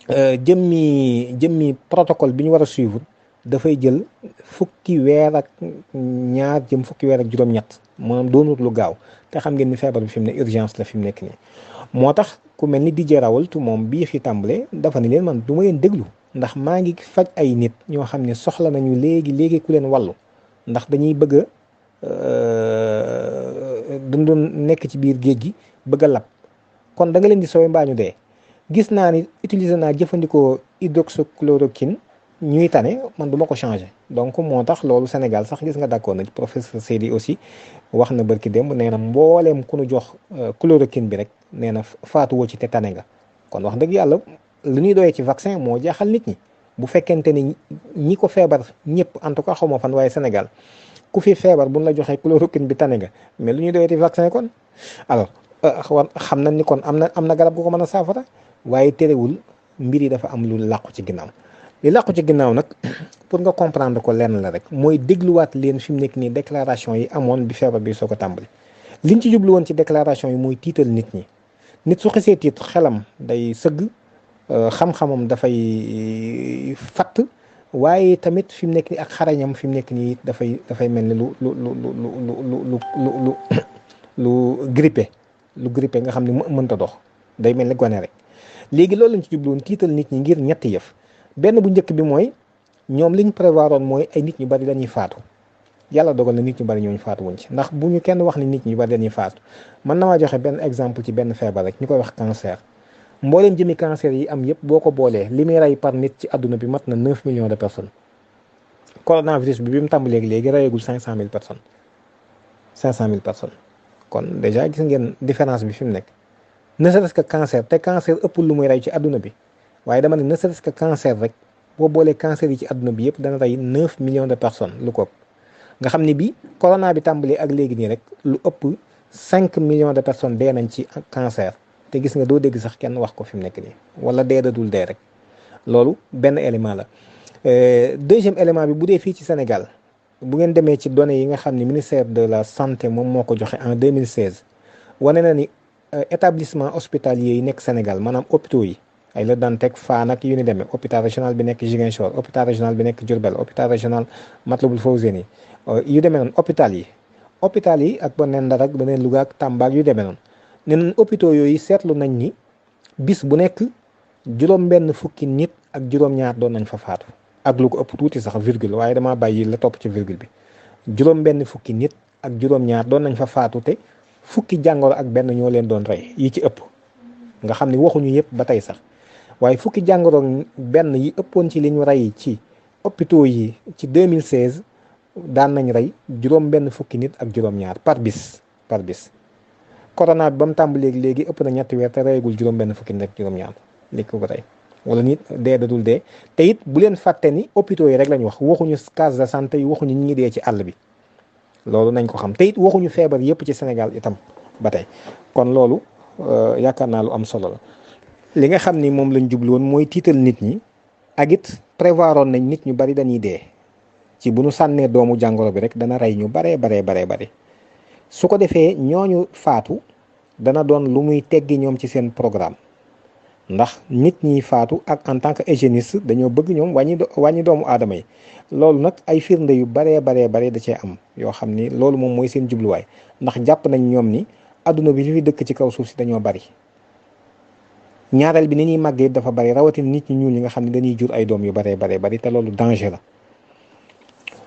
jëmmi protocole bi ñu war a suivre dafay jël fukki weer ak ñaar jëm fukki weer ak juróom-ñett maanaam doonut lu gaaw te xam ngeen ni feebar bi fi mu ne urgence la fi mu nekk nii. moo tax ku mel ni DJ Raoult moom bii fi tàmbale dafa ni leen man du ma leen déglu ndax maa ngi faj ay nit ñoo xam ne soxla nañu léegi ku leen wàllu ndax dañuy bëgg dundoon nekk ci biir géej gi bëgg a lab. kon da nga leen di sooy mbaa ñu dee gis naa ni utiliser naa jëfandikoo hydroxychloroquine ñuy tane man du ma ko changé donc moo tax loolu Sénégal sax gis nga d'accord na ci professeur Seydi aussi wax na barki démb nee na mbooleem ku nu jox chloroquine bi rek nee na faatuwoo ci te tane nga kon wax dëgg yàlla lu ñuy doyee ci vaccin moo jaaxal nit ñi bu fekkente ni ñi ko feebar ñëpp en tout cas xaw ma fan waaye Sénégal ku fi feebar buñ la joxee chloroquine bi tane nga mais lu ñuy doyee ci vaccin kon alors xam nañ ni kon am na garab gu ko mën a saafara waaye terewul mbir yi dafa am lu làqu ci ginnaaw li làqu ci ginnaaw nag pour nga comprendre ko lenn la rek mooy dégluwaat leen fi mu nekk nii déclaration yi amoon bi feebar bi soo ko tàmbali liñ ci jublu woon ci déclaration yi mooy tiital nit ñi nit su xesee tiit xelam day sëgg xam-xamam dafay fatt waaye tamit fi mu nekk nii ak xarañam fi mu nekk nii dafay mel ni lu grippé nga xam ne mënta dox day mel ni gone rek léegi loolu lañ ci jubluwoon tiital nit ñi ngir ñetti yëf benn bu njëkk bi mooy ñoom liñ prévoir woon mooy ay nit ñu bari dañuy faatu yàlla dogal na nit ñu bari ñooñu faatu wuñ ci ndax bu ñu kenn wax ni nit ñu bari dañuy faatu mën na maa joxe benn exemple ci benn feebar rek ñu koy wax cancer mbooleem jëmi cancer yi am yëpp boo ko boolee li muy rey par nit ci àdduna bi mat na 9 millions de personnes coronavirus bi mu tàmbalee léegi reyagul 500 000 personnes 500 000 personnes kon déjà gis ngeen différence bi fi mu nekk ne serait-ce que cancer te cancer ëppul lu muy rey ci àdduna bi waaye dama ne ne serait-ce que cancer rek boo boolee cancer yi ci àdduna bi yëpp dana rey 9 millions de personnes lu ko ëpp nga xam ni bi corona bi tàmbalee ak léegi nii rek lu ëpp 5 millions de personnes dee nañ ci cancer te gis nga doo dégg sax kenn wax ko fi mu nekk nii wala dee dadul dee rek loolu benn élément la deuxième élément bi bu dee fii ci Sénégal bu ngeen demee ci données yi nga xam ne ministère de la santé moom moo ko joxe en 2016 wane na ni établissement hospitalier yi nekk Sénégal maanaam hôpitaux yi ay La Dantec Fann ak yu ni demee hôpital régional bi nekk Ziguinchor hôpital régional bi nekk Diourbel hôpital régional Matlaboul Fawzeyni yu demee noonu hôpital yi ak beneen Ndar ak beneen Louga ak Tamba ak yu demee noonu nee nañ hôpitaux yooyu seetlu nañ ni bis bu nekk juróom-benn fukki nit ak juróom-ñaar doon nañ fa faatu ak lu ko ëpp tuuti sax virgule waaye damaa bàyyi la topp ci virgule bi juróom-benn fukki nit ak juróom-ñaar doon nañ fa faatu te fukki jàngoro ak benn ñoo leen doon rey yi ci ëpp nga xam ne waxuñu yëpp ba tey sax waaye fukki jàngoro benn yi ëppoon ci li ñu rey ci hôpitaux yi ci 2016 daan nañ rey juróom-benn fukki nit ak juróom-ñaar par bis corona bi ba mu tàmbalee léegi ëpp na ñetti weer te reyagul juróom-benn fukki nit ak juróom-ñaar li ko rey wala nit dee dadul dee. te it bu leen fàtte ni hôpitaux yi rek lañ wax, waxuñu case de santé yi, waxuñu ñi ngi dee ci àll bi. loolu nañ ko xam te it waxuñu feebar yëpp ci Sénégal itam ba tey. kon loolu yaakaar naa lu am solo la. li nga xam ni moom lañ jublu woon mooy tiital nit ñi ak it prévoiroon nañ nit ñu bari dañuy dee ci bu nu sànnee doomu jàngoro bi rek dana rey ñu baree bari. su ko defee ñooñu faatu dana doon lu muy teggi ñoom ci seen programme, ndax nit ñi faatu ak en tant que hygiéniste dañoo bëgg ñoom wàññi doomu aadama yi. loolu nag ay firnde yu baree da cee am yoo xam ni loolu moom mooy seen jubluwaay, ndax jàpp nañ ñoom ni adduna bi li fi dëkk ci kaw suuf si dañoo bari. ñaareel bi ni ñuy màggee dafa bari, rawatina nit ñi ñuul ñi nga xam ne dañuy jur ay doom yu baree bari te loolu danger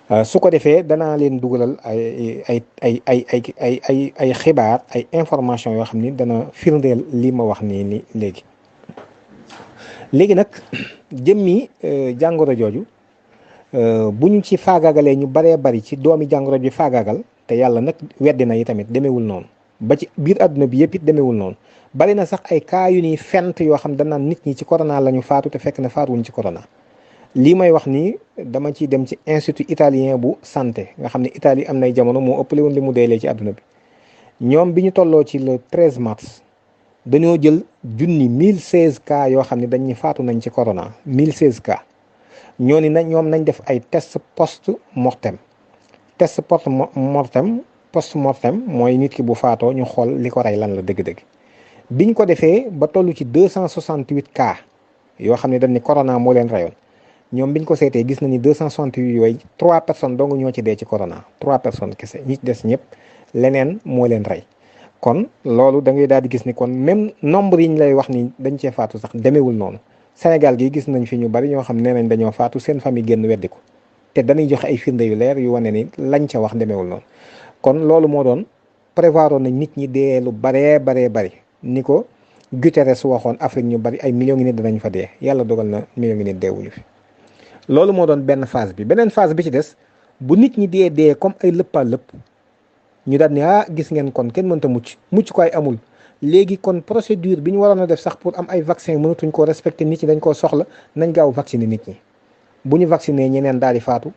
la. su ko defee danaa leen dugalal ay xibaar, ay information yoo xam ni dana firndeel lii ma wax nii léegi nag jëmmi jàngoro jooju bu ñu ci faagaagalee ñu baree bari ci doomi jàngoro ji faagaagal, te yàlla nag weddi na yi tamit demewul noonu, ba ci biir àdduna bi yëpp it demewul noonu. bari na sax ay cas yu ni fent yoo xam danaan nit ñi ci corona la ñu faatu te fekk na faatuwuñ ci corona. lii may wax nii dama ciy dem ci institut italien bu santé nga xam ne Italie am nay jamono moo ëppale woon li mu deelee ci àdduna bi. ñoom bi ñu tolloo ci le 13 mars dañoo jël 1016 cas yoo xam ne dañuy faatu nañ ci corona, 1016 cas. ñoo ni nañ ñoom nañ def ay test post mortem. test post mortem mooy nit ki bu faatoo ñu xool li ko rey lan la dëgg-dëgg. biñ ko defee ba toll ci 268 cas yoo xam ne dañ ni corona moo leen reyoon, ñoom biñ ko seetee gis nañu 268 yooyu 3 personnes dong ñoo ci dee ci corona, 3 personnes kese, ñi des ñëpp leneen moo leen rey. kon loolu da ngay daal di gis ni kon même nombre yi ñu lay wax ni dañ cee faatu sax demewul noonu. Sénégal gi gis nañ fi ñu bari ñoo xam nee nañ dañoo faatu seen famille génn weddi ko, te dañuy joxe ay firnde yu leer yu wane ni lañ ca wax demewul noonu. kon loolu moo doon prévoir nañ nit ñi dee lu bari ni ko Guterres waxoon Afrique ñu bari ay millions ngi nit danañ fa dee, yàlla dogal na millions ngi nit deewuñu fi. loolu moo doon benn phase bi. beneen phase bi ci des bu nit ñi dee comme ay lëppaa lëpp ñu daal ni gis ngeen kon kenn mënta mucc ko ay amul. léegi kon procédure bi ñu waroon a def sax pour am ay vaccin mënatuñ koo respecté, nit ñi dañ koo soxla, nañ gaaw vacciner nit ñi. bu ñu vacciner ñeneen daal di faatu,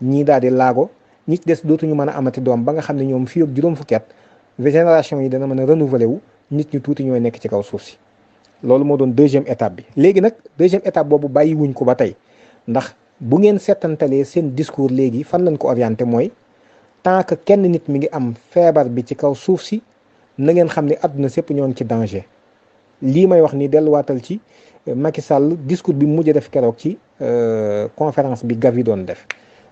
ñii daal di laago, ñi des dootuñu mën a amati doom ba nga xam ne ñoom fii ak juróom fukki at génération yi dana mën a renouveler wu, nit ñu tuuti ñooy nekk ci kaw suuf si. loolu moo doon deuxième étape bi. léegi nag deuxième étape boobu bàyyi wuñ ko ba tey, ndax bu ngeen seetantalee seen discours léegi fan lañ ko orienté mooy tant que kenn nit mi ngi am feebar bi ci kaw suuf si na ngeen xam ne àdduna sépp ñoo ngi ci danger. lii may wax ni delluwaatal ci Macky Sall discours bi mujj def keroog ci conférence bi Gavi doon def.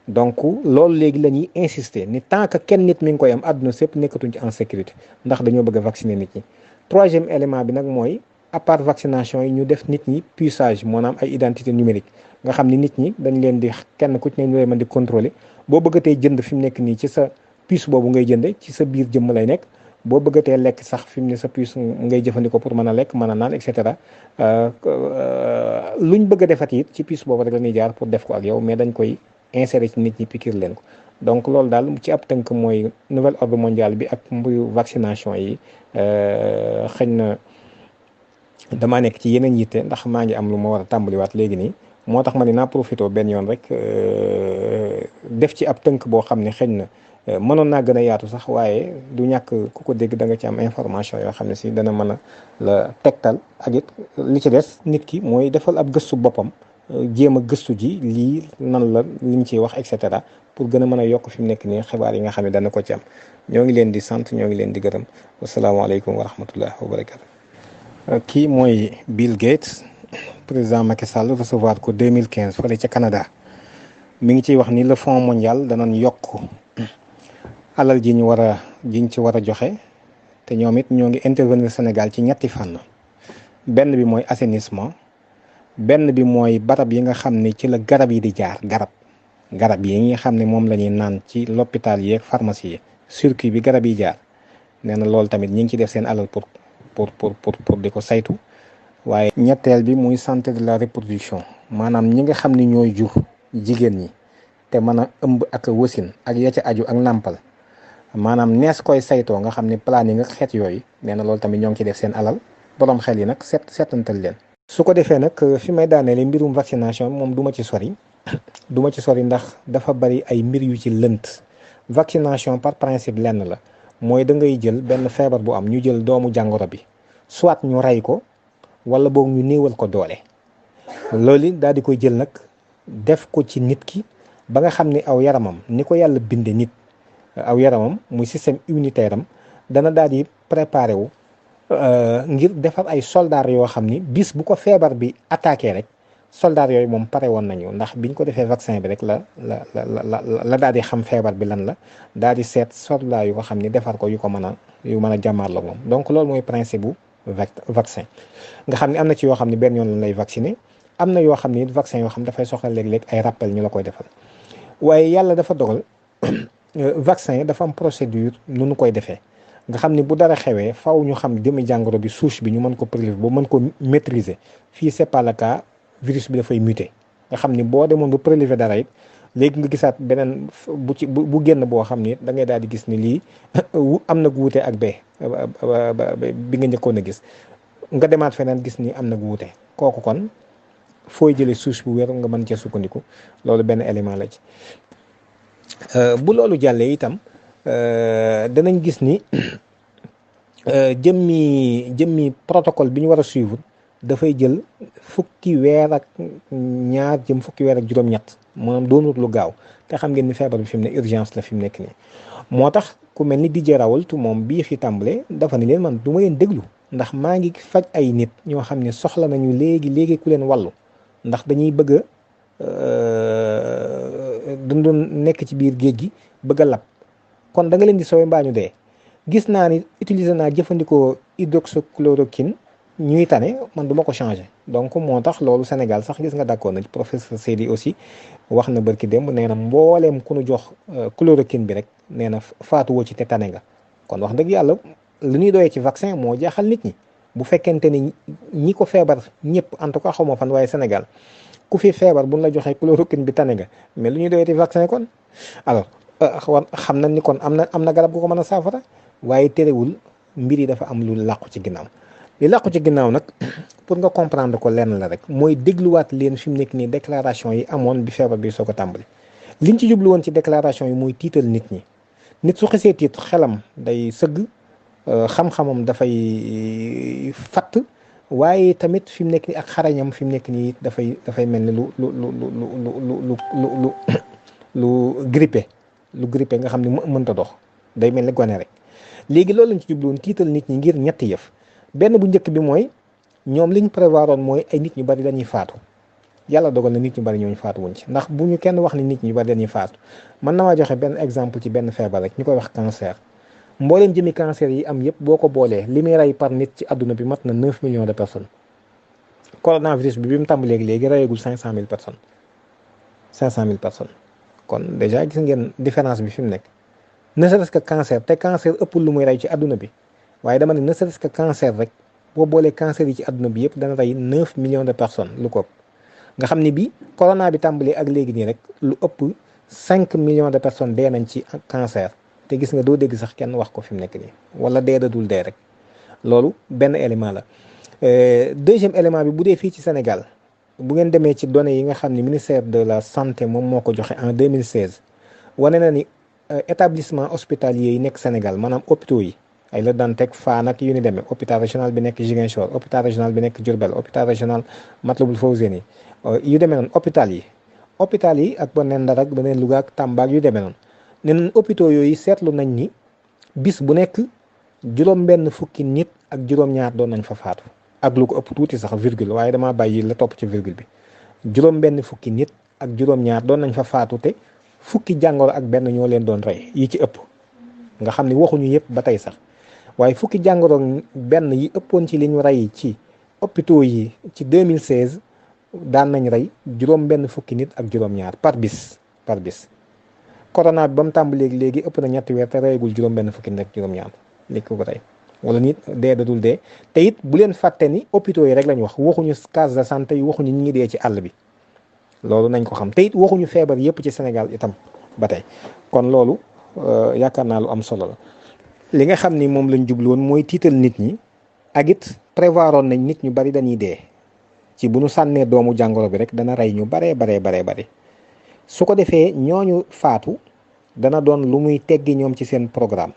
donc loolu léegi la ñuy insister ni tant que kenn nit mi ngi koy am àdduna sépp nekkatuñ ci en sécurité, ndax dañoo bëgg a vacciner nit ñi. troisième élément bi nag mooy à part vaccination yi ñu def nit ñi puçage, maanaam ay identité numérique nga xam ni nit ñi dañ leen di kenn ku ci ne ñu leen mën di contrôler. boo bëggatee jënd fi mu nekk nii ci sa puce boobu ngay jënde, ci sa biir jëmm lay nekk. boo bëggatee lekk sax fi mu ne sa puce ngay jëfandikoo pour mën a lekk, mën a naan, et cetera. luñ bëgg a defati it ci puce boobu rek la ñuy jaar pour def ko ak yow, mais dañ koy insérer ci nit ñi, piqûre leen ko. donc loolu daal ci ab tënk mooy nouvel ordre mondial bi ak mbuyu vaccination yi. xëy na damaa nekk ci yeneen yitte ndax maa ngi am lu ma war a tàmbaliwaat léegi nii, moo tax ma ne naa profité benn yoon rek def ci ab tënk boo xam ne xëy na mënoon naa gën a yaatu sax, waaye du ñàkk ku ko dégg da nga ci am information yoo xam ne si dana mën a la tegtal. ak it li ci des nit ki mooy defal ab gëstu boppam, jéem a gëstu ji lii nan la liñ ciy wax, et cetera, pour gën a mën a yokk fi mu nekk nii xibaar yi nga xam ne dana ko ci am. ñoo ngi leen di sant, ñoo ngi leen di gërëm. wasalaamaaleykum wa rahmatullah wa barakatu. kii mooy Bill Gates, président Macky Sall recevoir ko 2015 fële ca Canada. mi ngi ciy wax ni le fonds mondial danañ yokk alal jiñ ci war a joxe, te ñoom it ñoo ngi intervenir Sénégal ci ñetti fànn. benn bi mooy assainissement, benn bi mooy barab yi nga xam ne ci la garab yi di jaar, garab yi nga xam ne moom la ñuy naan ci l'hôpital yi ak pharmacie yi, circuit bi garab yi jaar. nee na loolu tamit ñi ngi ci def seen alal pour di ko saytu. waaye ñetteel bi muy santé de la reproduction, maanaam ñi nga xam ne ñooy jur jigéen ñi te mën a ëmb ak wasin ak ya ca aju ak nàmpal. maanaam nees koy saytoo nga xam ne planning ak xeet yooyu nee na loolu tamit ñoo ngi ci def seen alal borom xel yi nag seetantal leen. su ko defee nag fi may daaneele mbirum vaccination moom du ma ci sori ndax dafa bari ay mbir yu ci lënt. vaccination par principe lenn la mooy da ngay jël benn feebar bu am ñu jël doomu jàngoro bi soit ñu rey ko wala boog ñu néewal ko doole loolu daal di koy jël nag def ko ci nit ki ba nga xam ni aw yaramam ni ko yàlla binde nit aw yaramam muy système immunitaire am dana daal di préparé wu ngir defar ay soldats yoo xam ni bis bu ko feebar bi attaqué rek soldats yooyu moom pare woon nañu ndax biñ ko defee vaccin bi rek la daal di xam feebar bi lan la daal di seet soldats yu ko xam ni defar ko yu mën a jàmmaarloo moom donc loolu mooy principe bu vaccin nga xam ne am na ci yoo xam ne benn yoon lañ lay vacciner am na yoo xam ni vaccin yoo xam dafay soxla léeg-léeg ay rappel ñu la koy defal waaye yàlla dafa dogal vaccin dafa am procédure nu nu koy defee nga xam ni bu dara xewee faw ñu xam demi jàngoro bi souche bi ñu mën ko prélever ba mën ko maîtriser fii c'est pas le cas virus bi dafay muter nga xam ni boo demoon ba prélever dara it léegi nga gisaat beneen bu génn boo xam ni da ngay daal di gis ni lii am na gu wuute ak bee bi nga njëkkoon a gis nga demaat feneen gis ni am na gu wuute kooku kon fooy jëlee souche bu wér nga mën cee sukkandiku loolu benn élément la ci bu loolu jàllee itam danañ gis ni jëmmi protocole bi ñu war a suivre dafay jël fukki weer ak ñaar jëm fukki weer ak juróom-ñett maanaam doonut lu gaaw te xam ngeen ni feebar bi fi mu ne urgence la fi mu nekk nii moo tax ku mel ni DJ Rawaltu moom bii fi tàmbale dafa ne leen man du ma leen déglu ndax maa ngi faj ay nit ñoo xam ne soxla nañu léegi ku leen wàllu ndax dañuy bëgg dundoon nekk ci biir géej gi bëgg a lab kon da nga leen di sowe mbaa ñu dee gis naa ni utiliser naa jëfandikoo hydroxychloroquine ñuy tane man du ma ko changé donc moo tax loolu Sénégal sax gis nga d'accord na ci professeur Seydi aussi wax na barki démb nee na mbooleem ku nu jox chloroquine bi rek nee na faatuwoo ci te tane nga kon wax dëgg yàlla lu ñuy doyee ci vaccin moo jaaxal nit ñi bu fekkente ni ñi ko feebar ñëpp en tout cas xaw ma fan waaye Sénégal ku fi feebar buñ la joxee chloroquine bi tane nga mais lu ñuy doyee ci vaccin kon alors xam nañ ni kon am na garab gu ko mën a saafara waaye terewul mbir yi dafa am lu làqu ci ginnaaw li làqu ci ginnaaw nag pour nga comprendre ko lenn la rek mooy dégluwaat leen fi mu nekk nii déclaration yi amoon bi feebar bi soo ko tàmbali liñ ci jublu woon ci déclaration yi mooy tiital nit ñi nit su xesee tiit xelam day sëgg xam-xamam dafay fatt waaye tamit fi mu nekk nii ak xarañam fi mu nekk nii dafay mel ni lu grippé nga xam ne mënta dox day mel ni gone rek léegi loolu lañ ci jublu woon tiital nit ñi ngir ñetti yëf benn bu njëkk bi mooy ñoom liñ prévoiroon mooy ay nit ñu bari dañuy faatu yàlla dogal na nit ñu bari ñooñu faatu wuñ ci ndax bu ñu kenn wax ni nit ñu bari dañuy faatu mën na maa joxe benn exemple ci benn feebar rek ñu koy wax cancer mbooleem jëmi cancer yi am yëpp boo ko boolee li muy rey par nit ci àdduna bi mat na 9 millions de personnes coronavirus bi mu tàmbalee léegi reyagul 500 000 personnes 500 000 personnes kon déjà gis ngeen différence bi fi mu nekk ne serait-ce que cancer te cancer ëppul lu muy rey ci àdduna bi waaye dama ne ne serait-ce que cancer rek boo boolee cancer yi ci àdduna bi yëpp dana rey 9 millions de personnes lu ko ëpp nga xam ni bi corona bi tàmbalee ak léegi nii rek lu ëpp 5 millions de personnes dee nañ ci cancer te gis nga doo dégg sax kenn wax ko fi mu nekk nii wala dee da dul dee rek loolu benn élément la deuxième élément bi bu dee fii ci Sénégal bu ngeen demee ci données yi nga xam ni ministère de la santé moom moo ko joxe en 2016 wane na ni établissement hospitalier yi nekk Sénégal maanaam hôpitaux yi ay La Dantec Fann ak yu ni demee hôpital régional bi nekk Ziguinchor hôpital régional bi nekk Diourbel hôpital régional Matlaboul Fawzeyni yu demee noonu hôpital yi ak beneen Ndar ak beneen Louga ak Tamba ak yu demee noonu nee nañ hôpitaux yooyu seetlu nañ ni bis bu nekk juróom-benn fukki nit ak juróom-ñaar doon nañ fa faatu ak lu ko ëpp tuuti sax virgule waaye damaa bàyyi la topp ci virgule bi juróom-benn fukki nit ak juróom-ñaar doon nañ fa faatu te fukki jàngoro ak benn ñoo leen doon rey yi ci ëpp nga xam ni waxuñu yëpp ba tey sax waaye fukki jàngoro benn yi ëppoon ci li ñu rey ci hôpitaux yi ci 2016 daan nañ rey juróom-benn fukki nit ak juróom-ñaar par bis corona bi ba mu tàmbalee léegi ëpp na ñetti weer te reyagul juróom-benn fukki nit ak juróom-ñaar li ko rey wala nit dee dadul dee te it bu leen fàtte ni hôpitaux yi rek lañ wax waxuñu case de santé yi waxuñu ñi ngi dee ci àll bi loolu nañ ko xam te it waxuñu feebar yëpp ci Sénégal itam ba tey kon loolu yaakaar naa lu am solo la. li nga xam ni moom lañ jublu woon mooy tiital nit ñi ak it prévoiroon nañ nit ñu bari dañuy dee ci bu nu sànnee doomu jàngoro bi rek dana rey ñu baree. su ko defee ñooñu faatu dana doon lu muy teggi ñoom ci seen programme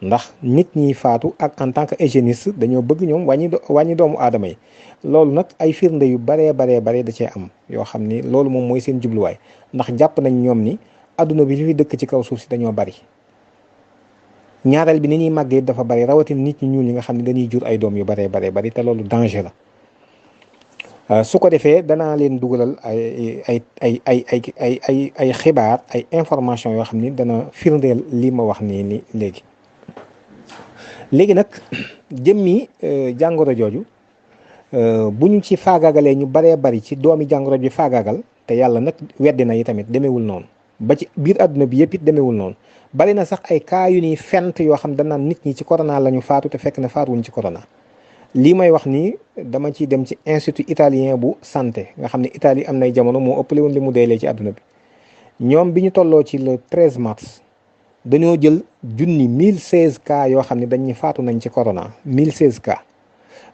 ndax nit ñi faatu ak en tant que hygiéniste dañoo bëgg ñoom wàññi doomu aadama yi loolu nag ay firnde yu baree da cee am yoo xam ni loolu moom mooy seen jubluwaay ndax jàpp nañ ñoom ni adduna bi li fi dëkk ci kaw suuf si dañoo bari. ñaareel bi ni ñuy màggee dafa bari rawatina nit ñi ñuul ñi nga xam ne dañuy jur ay doom yu baree bari te loolu danger la su ko defee danaa leen dugalal ay xibaar ay information yoo xam ni dana firndeel lii ma wax nii ni léegi nag jëmmi jàngoro jooju bu ñu ci faagaagalee ñu baree bari ci doomi jàngoro ji faagaagal te yàlla nag weddi na yi tamit demewul noonu ba ci biir àdduna bi yëpp it demewul noonu bari na sax ay cas yu ni fent yoo xam danaan nit ñi ci corona la ñu faatu te fekk na faatuwuñ ci corona. lii may wax nii dama ciy dem ci institut italien bu santé nga xam ne Italie am nay jamono moo ëppale woon li mu deelee ci àdduna bi ñoom bi ñu tolloo ci le 13 mars dañoo jël 1016 cas yoo xam ne dañuy faatu nañ ci corona 1016 cas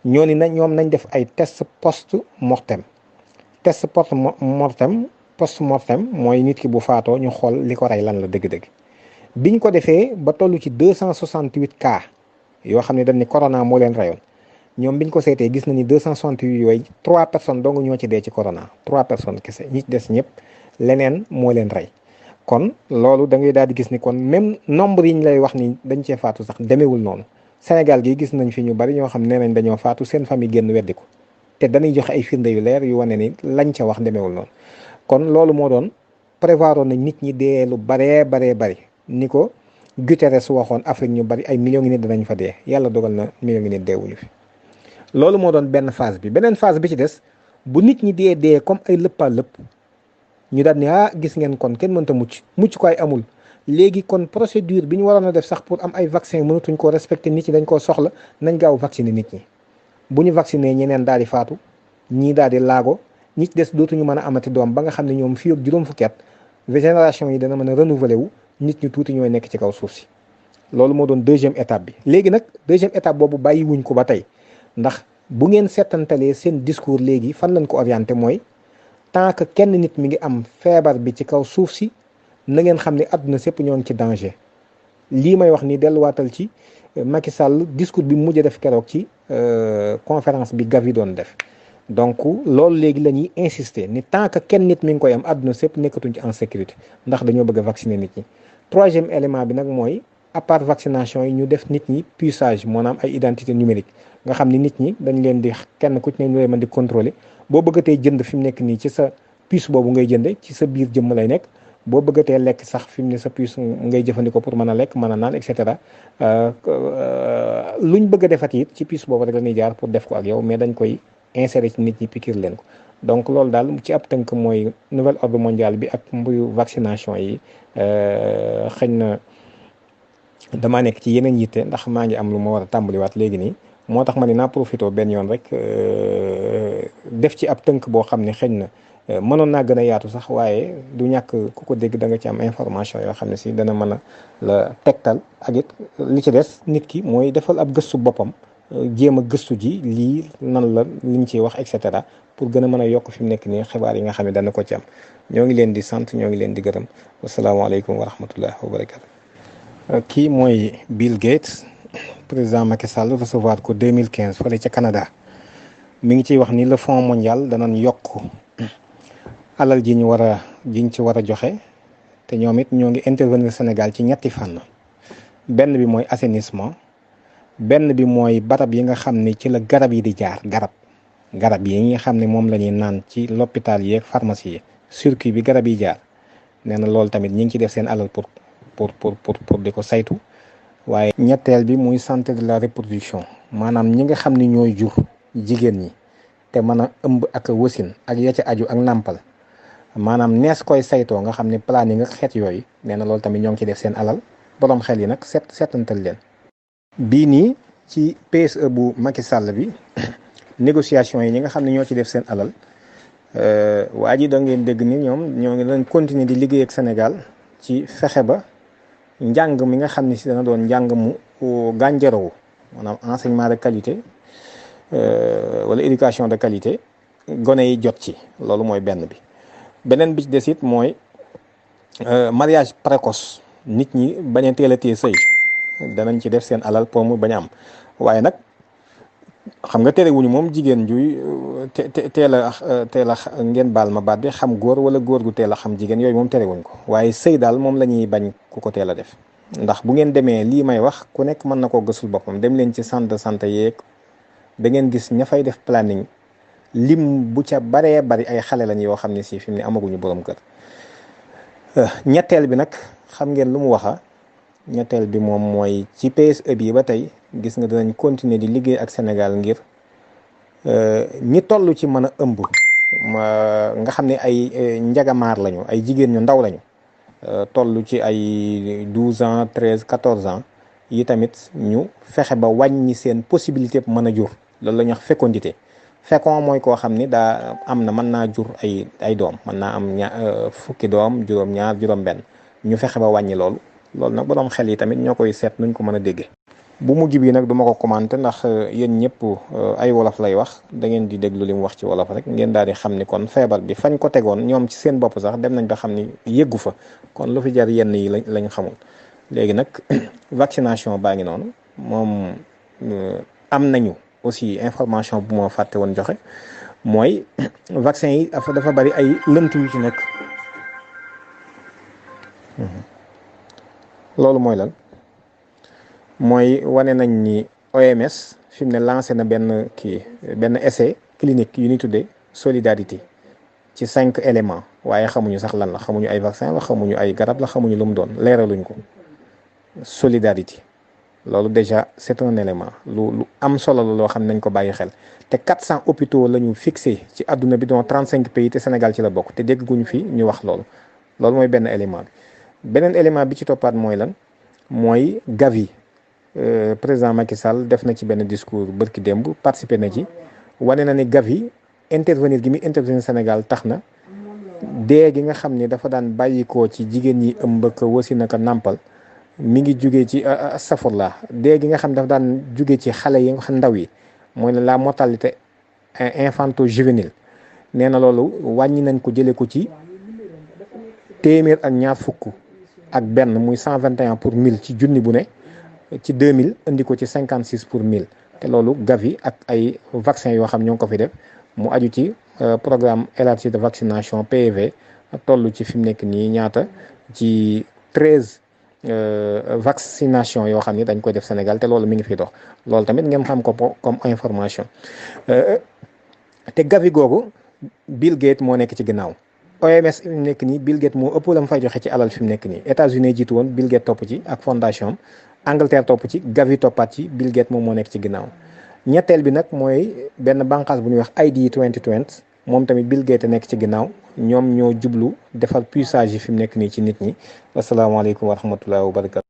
ñoo ni nañ ñoom nañ def ay test post mortem post mortem mooy nit ki bu faatoo ñu xool li ko rey lan la dëgg-dëgg biñ ko defee ba toll ci 268 cas yoo xam ne dañ ni corona moo leen reyoon ñoom biñ ko seetee gis nañu 268 yooyu 3 personnes dong ñoo ci dee ci corona 3 personnes kese ñi des ñëpp leneen moo leen rey kon loolu da ngay daal di gis ni kon même nombre yi ñu lay wax ni dañ cee faatu sax demewul noonu Sénégal gi gis nañ fi ñu bari ñoo xam nee nañ dañoo faatu seen famille génn weddi ko te dañuy joxe ay firnde yu leer yu wane ni lañ ca wax demewul noonu kon loolu moo doon prévoir nañ nit ñi dee lu bari ni ko Guterres waxoon Afrique ñu bari ay millions ngi nit danañ fa dee yàlla dogal na millions ngi nit deewuñu fi loolu moo doon benn phase bi beneen phase bi ci des bu nit ñi dee comme ay lëppaa lëpp ñu daal ni gis ngeen kon kenn mënta mucc ko ay amul léegi kon procédure bi ñu waroon a def sax pour am ay vaccin mënatuñ koo respecté nit ñi dañ koo soxla nañ gaaw vacciner nit ñi bu ñu vacciner ñeneen daal di faatu ñii daal di laago ñi ci des dootuñu mën a amati doom ba nga xam ne ñoom fii ak juróom fukki at génération yi dana mën a renouveler wu nit ñu tuuti ñooy nekk ci kaw suuf si loolu moo doon deuxième étape bi léegi nag deuxième étape boobu bàyyi wuñ ko ba tey ndax bu ngeen seetantalee seen discours léegi fan lañ ko orienté mooy tant que kenn nit mi ngi am feebar bi ci kaw suuf si na ngeen xam ne àdduna sépp ñoo ngi ci danger lii may wax ni delluwaatal ci Macky Sall discours bi mujj def keroog ci conférence bi Gavi doon def donc loolu léegi la ñuy insister ni tant que kenn nit mi ngi koy am àdduna sépp nekkatuñ ci en sécurité ndax dañoo bëgg a vacciner nit ñi troisième élément bi nag mooy à part vaccination yi ñu def nit ñi puçage maanaam ay identité numérique nga xam ni nit ñi dañ leen di kenn ku ci ne ñu leen mën di contrôler boo bëggatee jënd fi mu nekk nii ci sa puce boobu ngay jënde ci sa biir jëmm lay nekk boo bëggatee lekk sax fi mu ne sa puce ngay jëfandikoo pour mën a lekk mën a naan et cetera luñ bëgg a defati it ci puce boobu rek la ñuy jaar pour def ko ak yow mais dañ koy insérer ci nit ñi piqûre leen ko donc loolu daal ci ab tënk mooy nouvel ordre mondial bi ak mbuyu vaccination yi xëy na damaa nekk ci yeneen yitte ndax maa ngi am lu ma war a tàmbaliwaat léegi nii moo tax ma ne naa profité benn yoon rek def ci ab tënk boo xam ne xëy na mënoon naa gën a yaatu sax waaye du ñàkk ku ko dégg da nga ci am information yoo xam ne si dana mën a la tegtal ak it li ci des nit ki mooy defal ab gëstu boppam jéem a gëstu ji lii nan la liñ ciy wax et cetera pour gën a mën a yokk fi mu nekk nii xibaar yi nga xam ne dana ko ci am ñoo ngi leen di sant ñoo ngi leen di gërëm wasalaamaaleykum wa rahmatullah wa barakatu kii mooy Bill Gates président Macky Sall recevoir ko 2015 fële ca Canada mi ngi ciy wax ni le fonds mondial danañ yokk alal ji ñu jiñ ci war a joxe te ñoom it ñoo ngi intervenir Sénégal ci ñetti fànn benn bi mooy assainissement benn bi mooy barab yi nga xam ne ci la garab yi di jaar garab yi nga xam ne moom la ñuy naan ci l'hôpital yi ak pharmacie yi circuit bi garab yi jaar nee na loolu tamit ñi ngi ci def seen alal pour di ko saytu waaye ñetteel bi muy santé de la reproduction maanaam ñi nga xam ne ñooy jur jigéen ñi te mën a ëmb ak wasin ak ya ca aju ak nàmpal maanaam nees koy saytoo nga xam ne planning ak xeet yooyu nee na loolu tamit ñoo ngi ci def seen alal borom xel yi nag seetantal leen. bii nii ci PSE bu Macky Sall bi négociation yi ñi nga xam ne ñoo ci def seen alal waa ji da ngeen dégg ni ñoom ñoo ngi leen continuer di liggéey ak Sénégal ci fexe ba njàng mi nga xam ne si dana doon njàng mu gànjarowu maanaam enseignement de qualité wala éducation de qualité gone yi jot ci. loolu mooy benn bi. beneen bi ci des it mooy mariage précoce, nit ñi bañ a teel a téye sëy danañ ci def seen alal pour mu bañ a am. waaye nag xam nga terewuñu moom jigéen juy teel a ngeen baal ma baat bi xam góor wala góor gu teel a xam jigéen, yooyu moom terewuñ ko. waaye sëy daal moom la ñuy bañ ku ko teel a def. ndax bu ngeen demee lii may wax ku nekk mën na koo gësul boppam. dem leen ci centre de santé yeeg da ngeen gis ña fay def planning lim bu ca baree bari ay xale lañ yoo xam ne si fi mu ne amaguñu borom kër. ñetteel bi nag xam ngeen lu mu waxa ñetteel bi moom mooy ci PSE bi ba tey gis nga dinañ continuer di liggéey ak Sénégal ngir ñi toll ci mën a ëmb nga xam ne ay njagamaar lañu, ay jigéen ñu ndaw lañu, toll ci ay 12 ans 13 14 ans yi tamit ñu fexe ba wàññi seen possibilité mën a jur. loolu la ñuy wax fécondité. fécond mooy koo xam ni daa am na mën naa jur ay doom, mën naa am fukki doom, juróom-ñaar, juróom-benn. ñu fexe ba wàññi loolu nag borom xel yi tamit ñoo koy seet nuñ ko mën a déggee. bu mujj bi nag duma ko commenté ndax yéen ñëpp ay wolof lay wax, da ngeen di déglu li mu wax ci wolof rek ngeen daal di xam ni kon feebar bi fañ ko tegoon ñoom ci seen bopp sax dem nañ ba xam ni yëggu fa. kon lu fi jar yenn yi lañ xamul. léegi nag vaccination baa ngi noonu moom am nañu aussi information bu ma fàtte woon joxe mooy vaccin yi dafa bari ay lënt yu ci nekk. loolu mooy lan mooy wane nañ ni OMS fi mu ne lancé na benn essai clinique yu ñuy tuddee solidarité ci 5 éléments, waaye xamuñu sax lan la, xamuñu ay vaccin la, xamuñu ay garab la, xamuñu lu mu doon, leeraluñ ko. solidarité loolu déjà c'est un élément lu am solo la loo xam ne nañ ko bàyyi xel. te 400 hôpitaux la ñu fixé ci àdduna bi dont 35 pays te Sénégal ci la bokk, te dégguñu fi ñu wax loolu mooy benn élément bi. beneen élément bi ci toppaat mooy lan mooy Gavi. Président Macky Sall def na ci benn discours bërki démb, participé na ci, wane na ni Gavi intervenir gi muy intervenir Sénégal tax na dee gi nga xam ne dafa daan bàyyikoo ci jigéen ñi ëmb ko wasi na ko nàmpal mi ngi jugee ci astafurlah dee gi nga xam ne dafa daan jugee ci xale yi nga xam ndaw yi, mooy la mortalité infanto-juvénile. nee na loolu wàññi nañ ko jëlee ko ci téeméer ak ñaar fukk ak benn muy 121 pour 1000 ci junni bu ne ci 2000 indi ko ci 56 pour 1000. te loolu Gavi ak ay vaccin yoo xam ñoo ngi ko fi def mu aju ci programme élargi de vaccination PEV toll ci fi mu nekk nii ñaata ci 13 vaccination yoo xam ni dañ koy def Sénégal, te loolu mi ngi fi dox. loolu tamit ngeen xam ko comme information. te Gavi googu Bill Gates moo nekk ci ginnaaw. OMS fi mu nekk nii Bill Gates moo ëpp la mu fay joxe ci alal fi mu nekk nii. États-Unis jiitu woon, Bill Gates topp ci ak fondation Angleterre topp ci, Gavi toppaat ci, Bill Gates moom moo nekk ci ginnaaw. ñetteel bi nag mooy benn bànqaas bu ñuy wax ID 2020, moom tamit Bill Gates nekk ci ginnaaw. ñoom ñoo jublu defal puissage yi fi mu nekk nii ci nit ñi. asalaamaaleykum wa rahmatullahi wa barakatu.